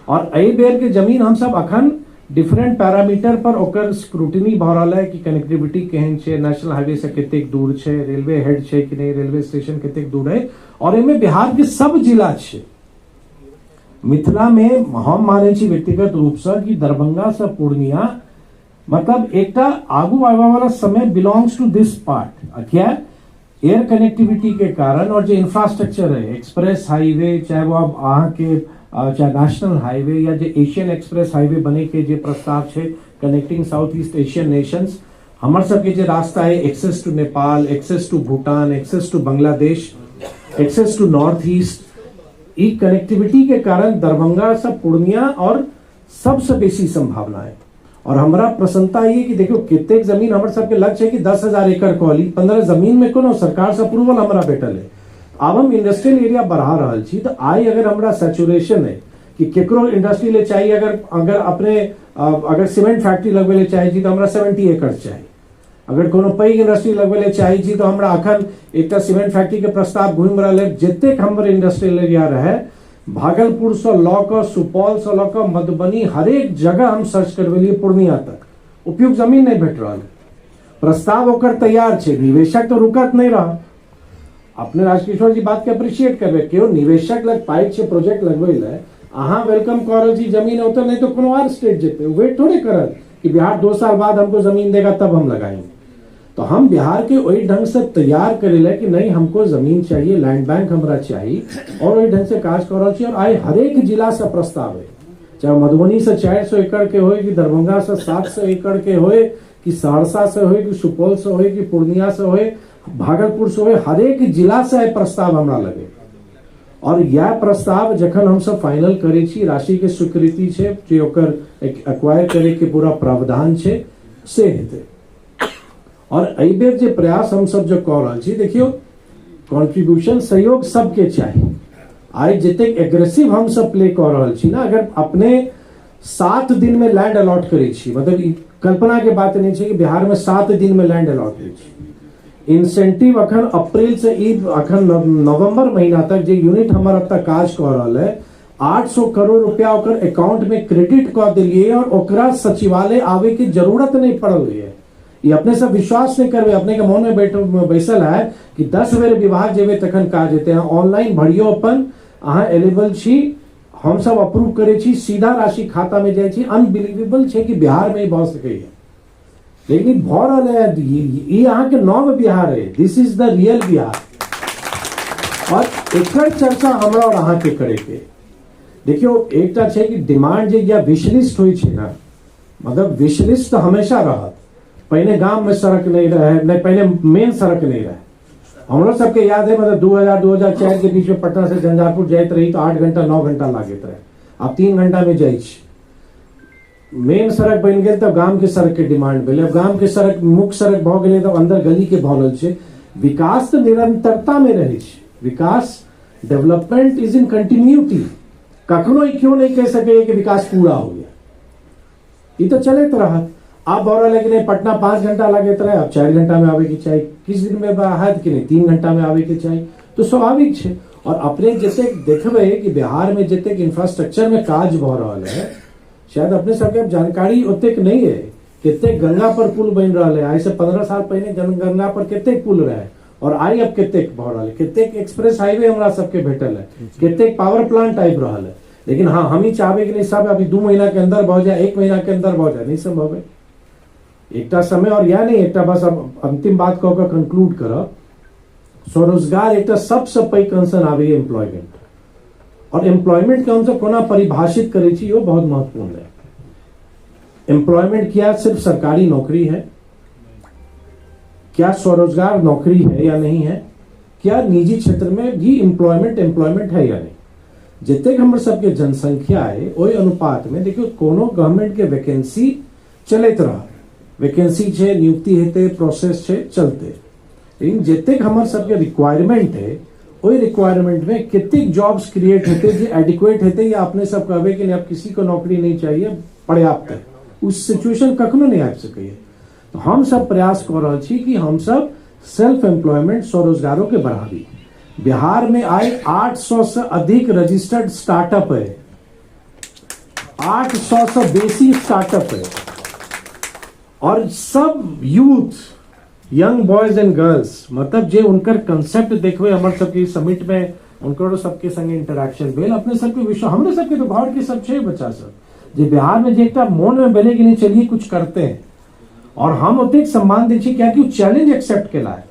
और एहि बेर के जमीन हम सब अखन डिफरेंट पैरामीटर पर ओकर स्क्रूटनी भऽ रहल है कि कनेक्टिविटी केहन छै, नेशनल हाईवे से कतेक दूर छै, रेलवे हेड छै कि नहीं, रेलवे स्टेशन कतेक दूर है। और एहिमे बिहार के सब जिला छै। मिथिला में हम मानै छी व्यक्तिगत रूप से कि दरभंगा से पूर्णिया मतलब एकटा आगू आबय वाला समय बिलोंग्स टू this part. किया एयर कनेक्टिविटी के कारण और जे इंफ्रास्ट्रक्चर है, एक्सप्रेस हाईवे, चाहे वो अब अहाँ के चाहे नेशनल हाईवे या जे एशियन एक्सप्रेस हाईवे बने के जे प्रस्ताव छै connecting south east Asian nations, हमर सबके जे रास्ता है access to Nepal, access to Bhutan, access to Bangladesh, access to north east, E connectivity के कारण दरभंगा से पूर्णिया और सबसे बेसी संभावना है। और हमरा प्रसन्नता ये कि देखियो कतेक जमीन हमर सबके लक्ष्य है कि 10,000 एकड़ कहली, 15 जमीन में कोनो सरकार से अप्रूवल हमरा भेटल है। आब हम इंडस्ट्रियल एरिया बढ़ा रहल छी, तो आइ अगर हमरा सैचुरेशन है कि केकरो इंडस्ट्री ले चाहिए, अगर अगर अपने अगर सीमेंट फैक्ट्री लगबै ले चाहे छी तो हमरा 70 एकड़ चाही, अगर कोनो पैघ इंडस्ट्री लगबै ले चाहे छी तो हमरा अखन एकटा सीमेंट फैक्ट्री के प्रस्ताव घूमि रहल है। जतेक हमर इंडस्ट्रियल एरिया रहे, भागलपुर से लऽ कऽ सुपौल से लऽ कऽ मधुबनी, हरेक जगह हम सर्च करबेलियै पूर्णिया तक, उपयुक्त जमीन नहीं भेट रहल है। प्रस्ताव ओकर तैयार छै, निवेशक तो रुकत नहीं रह। अपने राजकिशोर जी बात के अप्रिशिएट करबै, केओ निवेशक लग पाइ छै प्रोजेक्ट लगबै लए, अहाँ welcome कऽ रहल छी जमीन ओतऽ, नहीं तो कोनो आर स्टेट जेतै, वेट थोड़े करत कि बिहार 2 साल बाद हमको जमीन देगा तब हम लगाएंगे। तो हम बिहार के वही ढंग से तैयार करे ला कि नहीं हमको जमीन चाहिए, लैंड बैंक हमरा चाहिए, और वही ढंग से काज कर रहल छी। और आइ हरेक जिला से प्रस्ताव है, चाहे मधुबनी से 400 एकड़ के होए, कि दरभंगा से 700 एकड़ के होए, कि सहरसा से होए, कि सुपौल से होए, कि पूर्णिया से होए, भागलपुर से होए, हरेक जिला से आइ प्रस्ताव हमरा लगे। और यह प्रस्ताव जखन हम सब फाइनल करै छी, राशि के स्वीकृति छै, जे ओकर एक्वायर करे के पूरा प्रावधान छै, से हेतै। और एहि बेर जे प्रयास हम सब जो कऽ रहल छी, देखियौ कॉन्ट्रीब्यूशन सहयोग सबके चाही। आइ जतेक एग्रेसिव हम सब प्ले कऽ रहल छी ना, अगर अपने 7 दिन में लैंड अलॉट करै छी, मतलब ई कल्पना के बात नहीं छै कि बिहार में 7 दिन में लैंड अलॉट होइ छै। इंसेंटिव अखन अप्रैल से ई अखन नवंबर महीना तक जे यूनिट हमर अब तक काज कऽ रहल है, 800 करोड़ रुपया ओकर अकाउंट में क्रेडिट कऽ देलियै और ओकरा सचिवालय आवे के जरूरत नहीं पड़ल है। ये अपने सब विश्वास नहीं करबे, अपने के मन में बैसल है कि 10 बेर विभाग जेबे तखन काज हेतै। ऑनलाइन भरियो अपन अहाँ एलेबल छी, हमसब अप्रूव करै छी, सीधा राशि खाता में जाइ छी। अनबिलीवेबल छै कि बिहार में ई भऽ सकैए, लेकिन ई भऽ रहल है। ई अहाँके नव बिहार है, this is the real Bihar. और एकर चर्चा हमरा और अहाँके करैके, देखियौ एकटा छै कि डिमांड जे या विशलिस्ट होइ छै ने, मतलब विशलिस्ट तऽ हमेशा रहत। पहिने गाम में सड़क नहीं रहे, नहीं पहिने मेन सड़क नहीं रहे। हमरो सबके याद है, मतलब 2000 2004 के बीच में पटना से झंझारपुर जाइत रही तो 8 घंटा 9 घंटा लागैत रहे, आब 3 घंटा में जाइ छी। मेन सड़क बनि गेल तब गाम के सड़क के डिमांड भेलै, अब गाम के सड़क मुख्य सड़क भऽ गेलै तब अंदर गली के भऽ रहल छै। विकास तऽ निरंतरता में रहै छै, विकास डेवलपमेंट is in continuity. कखनो ई क्यों नहीं कह सकैए कि विकास पूरा हो गया, ई तऽ चलैत रहत। आब भऽ रहल है कि नहीं, पटना 5 घंटा लागैत रहे, अब 4 घंटा में आबे के चाही, किछु दिन में हैत कि नहीं 3 घंटा में आबे के चाही, तो स्वाभाविक छै। और अपने जतेक देखबै कि बिहार में जतेक इंफ्रास्ट्रक्चर में काज भऽ रहल है, शायद अपने सबके अब जानकारी ओतेक नहीं है कतेक गंगा पर पुल बनि रहल है। आइ से 15 साल पहिने गंगा पर कतेक पुल रहे और आइ अब कतेक भऽ रहल है, कतेक एक्सप्रेस हाईवे हमरा सबके भेटल है, कतेक पावर प्लांट आबि रहल है। लेकिन हाँ, हम ही चाहबे कि नहीं सब अभी 2 महीना के अंदर भऽ जाए, 1 महीना के अंदर भऽ जाए, नहीं संभव है। एकटा समय और यह नहीं, एकटा बस अब अंतिम बात कह के कंक्लूड करब। स्वरोजगार एकटा सबसे पैघ कंसर्न आबैए एम्प्लॉयमेंट, और एम्प्लॉयमेंट के हमसब कोना परिभाषित करै छी इहो बहुत महत्वपूर्ण है। एम्प्लॉयमेंट क्या सिर्फ सरकारी नौकरी है, क्या स्वरोजगार नौकरी है या नहीं है, क्या निजी क्षेत्र में भी एम्प्लॉयमेंट एम्प्लॉयमेंट है या नहीं। जतेक हमर सबके जनसंख्या है ओहि अनुपात में देखियौ कोनो गवर्नमेंट के वैकेंसी चलैत रहत, वैकेंसी छै, नियुक्ति हेतै, प्रोसेस छै, चलते। लेकिन जतेक हमर सबके रिक्वायरमेंट है ओहि रिक्वायरमेंट में कतेक जॉब्स क्रिएट हेतै जे एडिक्वेट हेतै, या अपने सब कहबै कि नहीं अब किसी को नौकरी नहीं चाहिए, पर्याप्त है, उस सिचुएशन कखनो नहीं आबि सकैए। तो हम सब प्रयास कऽ रहल छी कि हम सब सेल्फ एम्प्लॉयमेंट स्वरोजगारों के बढ़ाबी। बिहार में आइ 800 से अधिक रजिस्टर्ड स्टार्टअप है, 800 से बेसी स्टार्टअप है, और सब youth young boys and girls, मतलब जे उनकर कंसेप्ट देखबे हमर सबके समिट में उनकर सबके संगे इंटरेक्शन भेल, अपने सबके विश्व हमरे सबके तो घर के सब छै बच्चा सब जे बिहार में जे एकटा मोन में भेलै कि नहीं चलिए कुछ करते हैं, और हम ओतेक सम्मान दै छी कियाकि ओ चैलेंज एक्सेप्ट केला है।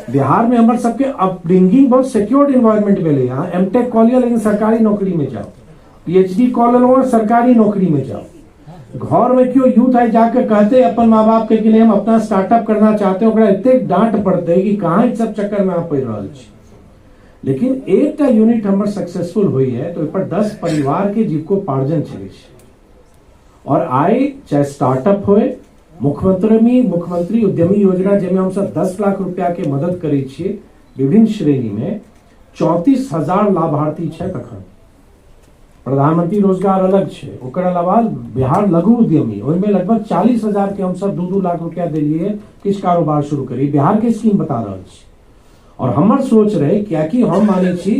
बिहार में हमर सबके अपब्रिंगिंग बहुत सिक्योर्ड एनवायरमेंट भेलै। यहाँ एम टेक कऽ लिअ लेकिन सरकारी नौकरी में जाओ, पीएचडी कऽ लेलहुँ सरकारी नौकरी में जाओ। घर में क्यों यूथ I जाके कहते अपन माँ बाप के कि नहीं हम अपना स्टार्टअप करना चाहते हैं, ओकरा एतेक डांट पड़तै कि कहाँ ई सब चक्कर में अहाँ पड़ि रहल छी। लेकिन एकटा यूनिट हमर सक्सेसफुल होइ है तो ओहि पर 10 परिवार के जीविकोपार्जन चलै छै। और आइ चाहे स्टार्टअप होय, मुख्यमंत्री उद्यमी योजना जाहिमे हमसब 10 लाख रुपया के मदद करै छियै विभिन्न श्रेणी में, 34,000 लाभार्थी छथि अखन। प्रधानमंत्री रोजगार अलग छै, ओकर अलावा बिहार लघु उद्यमी ओहिमे लगभग 40,000 के हमसब 2-2 लाख रुपया देलियै किछु कारोबार शुरू करी, बिहार के स्कीम बता रहल छी। और हमर सोच रहे कियाकि हम मानै छी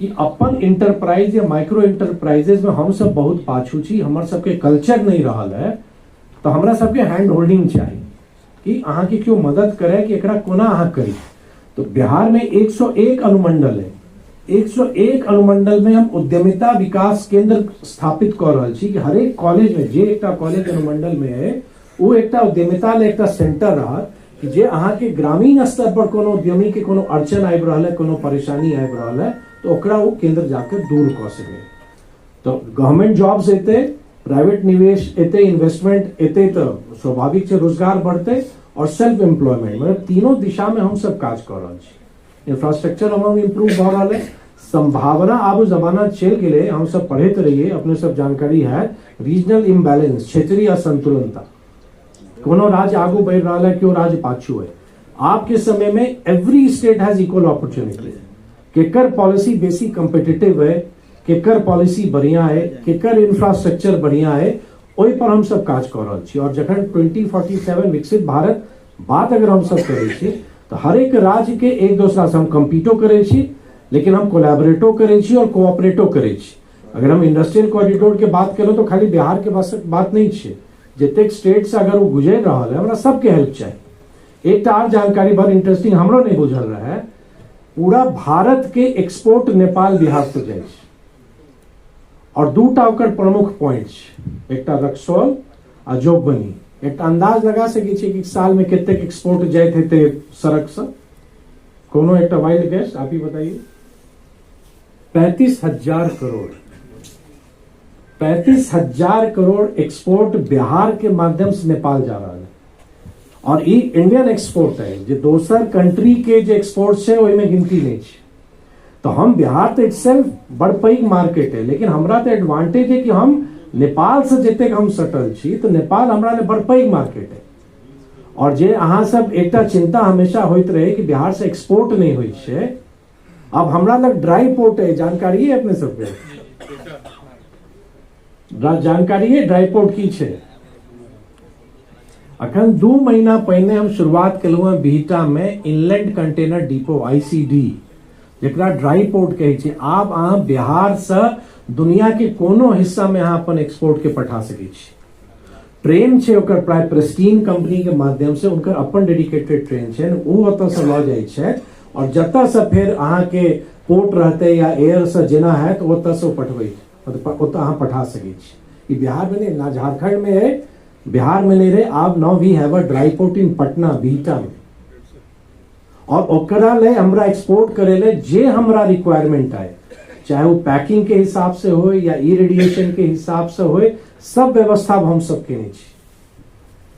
कि अपन इंटरप्राइज या माइक्रो इंटरप्राइजेज में हम सब बहुत पाछू छी, हमर सबके कल्चर नहीं रहल है, तो हमरा सबके हैंड होल्डिंग चाही कि अहाँके केओ मदद करे कि एकरा कोना अहाँ करी। तो बिहार में 101 अनुमंडल है, 101 अनुमंडल में हम उद्यमिता विकास केंद्र स्थापित कऽ रहल छी कि हरेक कॉलेज में जे एकटा कॉलेज अनुमंडल में है वो एकटा उद्यमिता ले एकटा सेंटर रहत कि जे अहाँके ग्रामीण स्तर पर कोनो उद्यमी के कोनो अड़चन आबि रहल है, कोनो परेशानी आबि रहल है, तो ओकरा वो केंद्र जाके दूर कऽ सके। तो गवर्नमेंट जॉब्स एतै, प्राइवेट निवेश एतै, इन्वेस्टमेंट एतै, तो स्वाभाविक छै रोजगार बढ़तै और सेल्फ एम्प्लॉयमेंट, मतलब तीनों दिशा में हम सब काज कऽ रहल छी। इंफ्रास्ट्रक्चर हमर इम्प्रूव भऽ रहल है, संभावना आब जमाना चलि गेलै, हम सब पढ़ैत रहियै, अपने सब जानकारी है, रीजनल इम्बैलेंस, क्षेत्रीय असंतुलनता, कोनो राज्य आगू बढ़ि रहल है, केओ राज्य पाछू है। आपके समय में every state has equal opportunity, केकर पॉलिसी बेसी कम्पिटिटिव है, केकर पॉलिसी बढ़िया है, केकर इंफ्रास्ट्रक्चर बढ़िया है, ओहि पर हम सब काज कऽ रहल छी। और जखन 2047 विकसित भारत बात अगर हम सब करै छी तो हर एक राज्य के एक दोसरा से हम कम्पीटो करै छी, लेकिन हम कोलैबोरेटो करै छी और कोऑपरेटो करै छी। अगर हम इंडस्ट्रियल कॉरिडोर के बात करें तो खाली बिहार के बात नहीं छै, जतेक स्टेट से अगर वो गुजर रहल है हमरा सबके हेल्प चाही। एक आर जानकारी बड़ इंटरेस्टिंग हमरो नहीं बुझल रहे, पूरा भारत के एक्सपोर्ट नेपाल बिहार से जाइ छै। और दूटा ओकर प्रमुख पॉइंट छै, एकटा रक्सौल आ जोगबनी। एकटा अंदाज लगा सकै छियै कि साल में कतेक एक्सपोर्ट जाइत हेतै सड़क से? कोनो एकटा वाइल्ड गेस आप ही बताइए। 35,000 करोड़, 35,000 करोड़ एक्सपोर्ट बिहार के माध्यम से नेपाल जा रहा है। और ई इंडियन एक्सपोर्ट है, जे दोसर कंट्री के जे एक्सपोर्ट छै ओहिमे गिनती नहीं छै। तो हम बिहार तो इटसेल्फ बड़ पैघ मार्केट है, लेकिन हमरा तो एडवांटेज है कि हम नेपाल से जतेक हम सटल छी, तो नेपाल हमरा ले बड़ पैघ मार्केट है। और जे अहाँ सब एकटा चिंता हमेशा होइत रहे कि बिहार से एक्सपोर्ट नहीं होइ छै, अब हमरा लग ड्राई पोर्ट है। जानकारी है अपने सबके? जानकारी है ड्राई पोर्ट की छै? अखन 2 महीना पहिने हम शुरुआत केलहुँ हैं बिहटा में इनलैंड कंटेनर डिपो, आईसीडी, जकरा ड्राई पोर्ट कहै छै। आब अहाँ बिहार से दुनिया के कोनो हिस्सा में अहाँ अपन एक्सपोर्ट के पठा सकै छी। ट्रेन छै ओकर प्राय प्रेस्टीन कंपनी के माध्यम से, उनकर अपन डेडिकेटेड ट्रेन छै, ओ ओतऽ से लऽ जाइ छै और जतऽ से फेर अहाँके पोर्ट रहतै या एयर से जेना हैत, ओतऽ से ओ पठबै छै, मतलब ओतऽ अहाँ पठा सकै छी। ई बिहार में नहीं ना, झारखंड में है, बिहार में नहीं रहे। आब now we have a dry port in Patna, Bihta में। और ओकरा ले हमरा एक्सपोर्ट करे ले जे हमरा रिक्वायरमेंट आए, चाहे वो पैकिंग के हिसाब से हो या ई रेडिएशन के हिसाब से हो, सब व्यवस्था अब हम सब केने छी।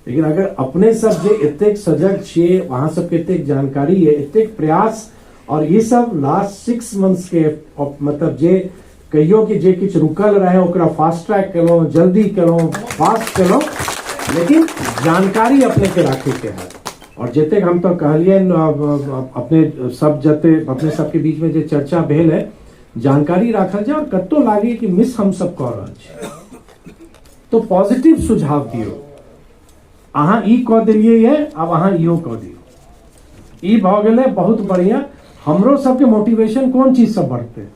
लेकिन अगर अपने सब जे एतेक सजग छियै, अहाँ सबके एतेक जानकारी है, एतेक प्रयास और ये सब लास्ट 6 मंथ्स के, मतलब जे कहियो कि जे किछु रुकल रहे ओकरा फास्ट ट्रैक केलहुँ, जल्दी केलहुँ, फास्ट केलहुँ, लेकिन जानकारी अपने के राखे के है। और जतेक हम तो कहलियनि, अपने सब जते अपने सबके बीच में जे चर्चा भेल है, जानकारी राखल जाए। और कतौ लागे कि मिस हम सब कऽ रहल छी तो पॉजिटिव सुझाव दियौ। अहाँ ई कऽ देलियै ये, आब अहाँ इहो कऽ दियौ, ई भऽ गेलै बहुत बढ़िया। हमरो सबके मोटिवेशन कोन चीज से बढ़तै?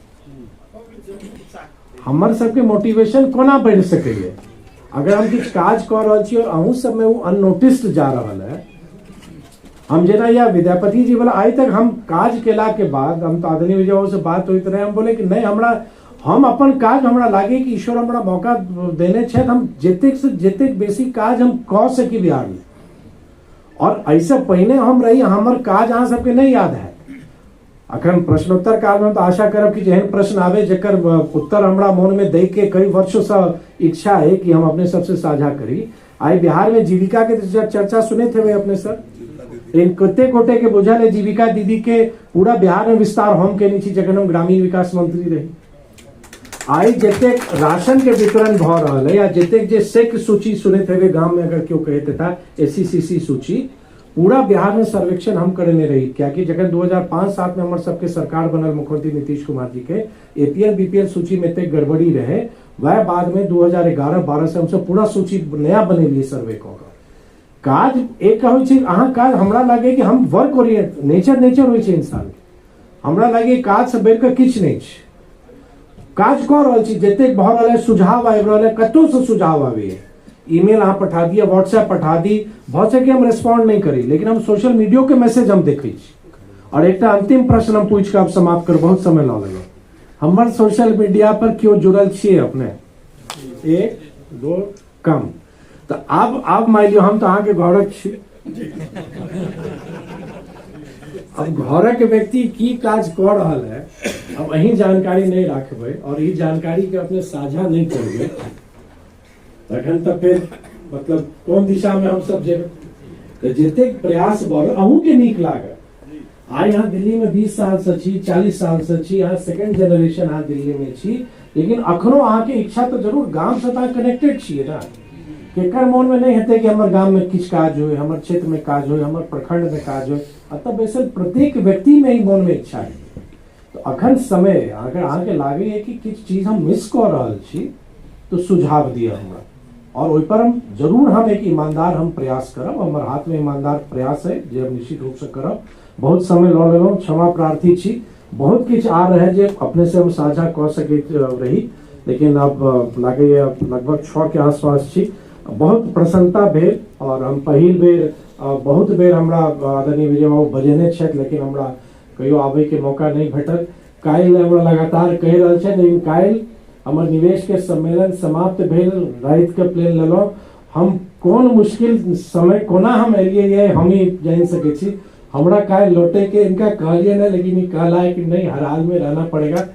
हमर सबके मोटिवेशन कोना बढ़ि सकैए? अगर हम किछु काज कऽ रहल छी और अहूँ सबमे ओ अननोटिस्ड जा रहल है। हम जेना या विद्यापति जी वाला, आइ तक हम काज केला के बाद हम तो आदरणीय विजय बाबू से बात होइत रहे, हम बोले कि नहीं, हमरा हम अपन काज हमरा लागे कि ईश्वर हमरा मौका देने छथि, हम जतेक से जतेक बेसी काज हम कऽ सकी बिहार में। और ऐसे पहिने हम रही, हमर काज अहाँ सबके नहीं याद है। अखन प्रश्नोत्तर काल में तो आशा करब कि जेहन प्रश्न आवे जकर उत्तर हमरा मन में दै के कई वर्षों से इच्छा है कि हम अपने सबसे साझा करी। आई बिहार में जीविका के चर्चा सुने थे अपने सर, लेकिन कते गोटे के बुझल है जीविका दीदी के पूरा बिहार में विस्तार हम केने छी जखन हम ग्रामीण विकास मंत्री रही। आई जतेक राशन के वितरण भऽ रहल है या जतेक जे सेक सूची सुनैत हेबै गाम में, अगर केओ कहैत हेता एस सी सी सी सूची, पूरा बिहार में सर्वेक्षण हम करेने रही। कियाकि जखन 2005-7 में हमर सबके सरकार बनल मुख्यमंत्री नीतीश कुमार जी के, एपीएल बीपीएल सूची में एतेक गड़बड़ी रहे, वह बाद में 2011-12 से हमसब पूरा सूची नया बनेलियै सर्वे कऽ कऽ। काज एक होइ छै अहाँ काज, हमरा लागे कि हम वर्क ओरिएंट नेचर, नेचर होइ छै इंसान के। हमरा लागे काज से बढ़ि कऽ किछु नहि छै। काज कऽ रहल छी, जतेक भऽ रहल है, सुझाव आबि रहल है, कतहुसँ सुझाव आबैए, ईमेल अहाँ पठा दिअ, व्हाट्सएप पठा दी, भऽ सके हम रेस्पॉन्ड नहि करी, लेकिन हम सोशल मीडियो के मैसेज हम देखै छी। और एकटा अंतिम प्रश्न हम पूछि कऽ आब समाप्त कर, बहुत समय लऽ लेलहुँ। हमर सोशल मीडिया पर केओ जुड़ल छियै अपने? एक दो कम तऽ आब मानि लियौ हम तऽ अहाँके घरक छी। अब घरक व्यक्ति की काज कऽ रहल है, अब अहीं जानकारी नहीं राखबै और ई जानकारी के अपने साझा नहीं करबै, तखन तऽ फेर मतलब कोन दिशा में हम सब जेबै? तऽ जतेक प्रयास भऽ रहल, अहूँके नीक लागत। आइ अहाँ दिल्ली में 20 साल से छी, 40 साल से छी, अहाँ सेकेंड जेनरेशन अहाँ दिल्ली में छी, लेकिन अखनो अहाँके इच्छा तऽ जरूर, गाम से तऽ अहाँ कनेक्टेड छियै ने। केकर मोन में नहीं हेतै कि हमर गाम में किछु काज होय, हमर क्षेत्र में काज होय, हमर प्रखंड में काज होय? एतऽ बैसल प्रत्येक व्यक्ति में ही मोन में इच्छा है। तऽ अखन समय अगर अहाँके लागैए कि किछु चीज हम मिस कऽ रहल छी तऽ सुझाव दिअ हमरा और ओहि पर हम जरूर हम एक ईमानदार हम प्रयास करब। हमर हाथ में ईमानदार प्रयास है जे हम निश्चित रूप से करब। बहुत समय लऽ लेलहुँ, क्षमा प्रार्थी छी। बहुत किछु आ रहे जे अपने से हम साझा कऽ सकैत रही, लेकिन अब लागैए लगभग 6 के आसपास छी। बहुत प्रसन्नता भेल और हम पहिल बेर, बहुत बेर हमरा आदरणीय विजय बाबू बजेने छथि, लेकिन हमरा कहियो आबैके मौका नहि भेटल। काल्हि हमरा लगातार कहि रहल छथि, लेकिन काल्हि हमर निवेशके सम्मेलन समाप्त भेल, रातिके प्लेन लेलहुँ। हम कोन मुश्किल समय कोना हम एलियै ये हम ही जानि सकै छी। हमरा काल्हि लौटैके इनका कहलियै नहि, लेकिन ई कहला है कि नहीं, हर हाल में रहना पड़ेगा।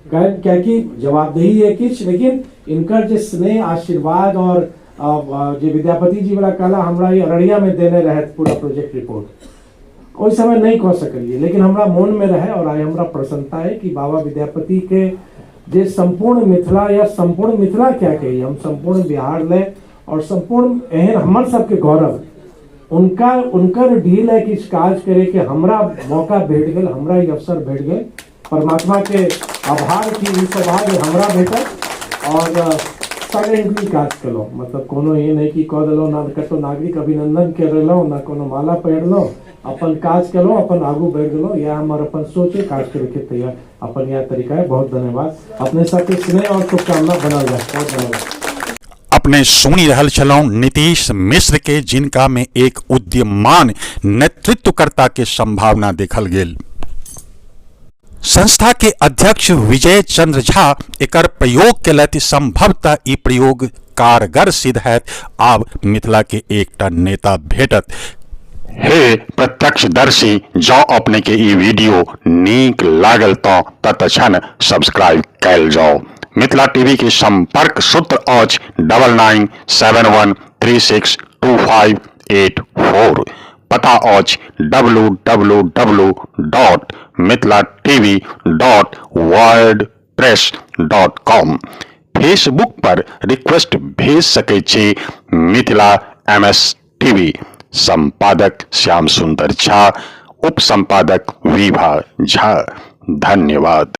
कियाकि जवाबदेही है किछु, लेकिन इनकर जे स्नेह आशीर्वाद और जे विद्यापति जी वाला कहला हमरा ई अररिया में देने रहथि पूरा प्रोजेक्ट रिपोर्ट, ओहि समय नहीं कह सकलियै, लेकिन हमरा मोन में रहे। और आइ हमरा प्रसन्नता है कि बाबा विद्यापति के जे संपूर्ण मिथिला या संपूर्ण मिथिला क्या कही हम, संपूर्ण बिहार ले और संपूर्ण एहन हमर सबके गौरव, उनका उनकर ढील है कि काज करे के हमरा मौका भेट गेल, हमरा ई अवसर भेट गेल। परमात्मा के आभार कि ई सौभाग्य हमरा भेटल और साइलेंटली काज केलहुँ। मतलब कोनो एहन नहि कि कऽ देलहुँ, ना कतहु नागरिक अभिनंदन करेलहुँ, ना कोनो माला पहिरलहुँ, अपन काज केलहुँ, अपन आगू बढ़ि गेलहुँ। इएह हमर अपन सोच है, काज करैके तैयार अपन इएह तरीका है। बहुत धन्यवाद, अपने सबके स्नेह और शुभकामना बनल रहे। बहुत धन्यवाद। अपने सुनि रहल छलहुँ नीतीश मिश्र के, जिनका में एक उद्यमान नेतृत्वकर्ता के संभावना देखल गेल। संस्था के अध्यक्ष विजय चंद्र झा एकर प्रयोग केलथि। संभवतः ई प्रयोग कारगर सिद्ध हैत। आब मिथिला के एकटा नेता भेटत। हे प्रत्यक्षदर्शी, जँ अपने के ई वीडियो नीक लागल तऽ तत्क्षण सब्सक्राइब कयल जाउ। मिथिला टीवी के संपर्क सूत्र अछि 9971362584। पता अछि W W W dot Mithila TV dot WordPress dot com. Facebook पर रिक्वेस्ट भेज सकै छी मिथिला एम एस टीवी। संपादक श्याम सुंदर झा, उप संपादक विभा झा। धन्यवाद।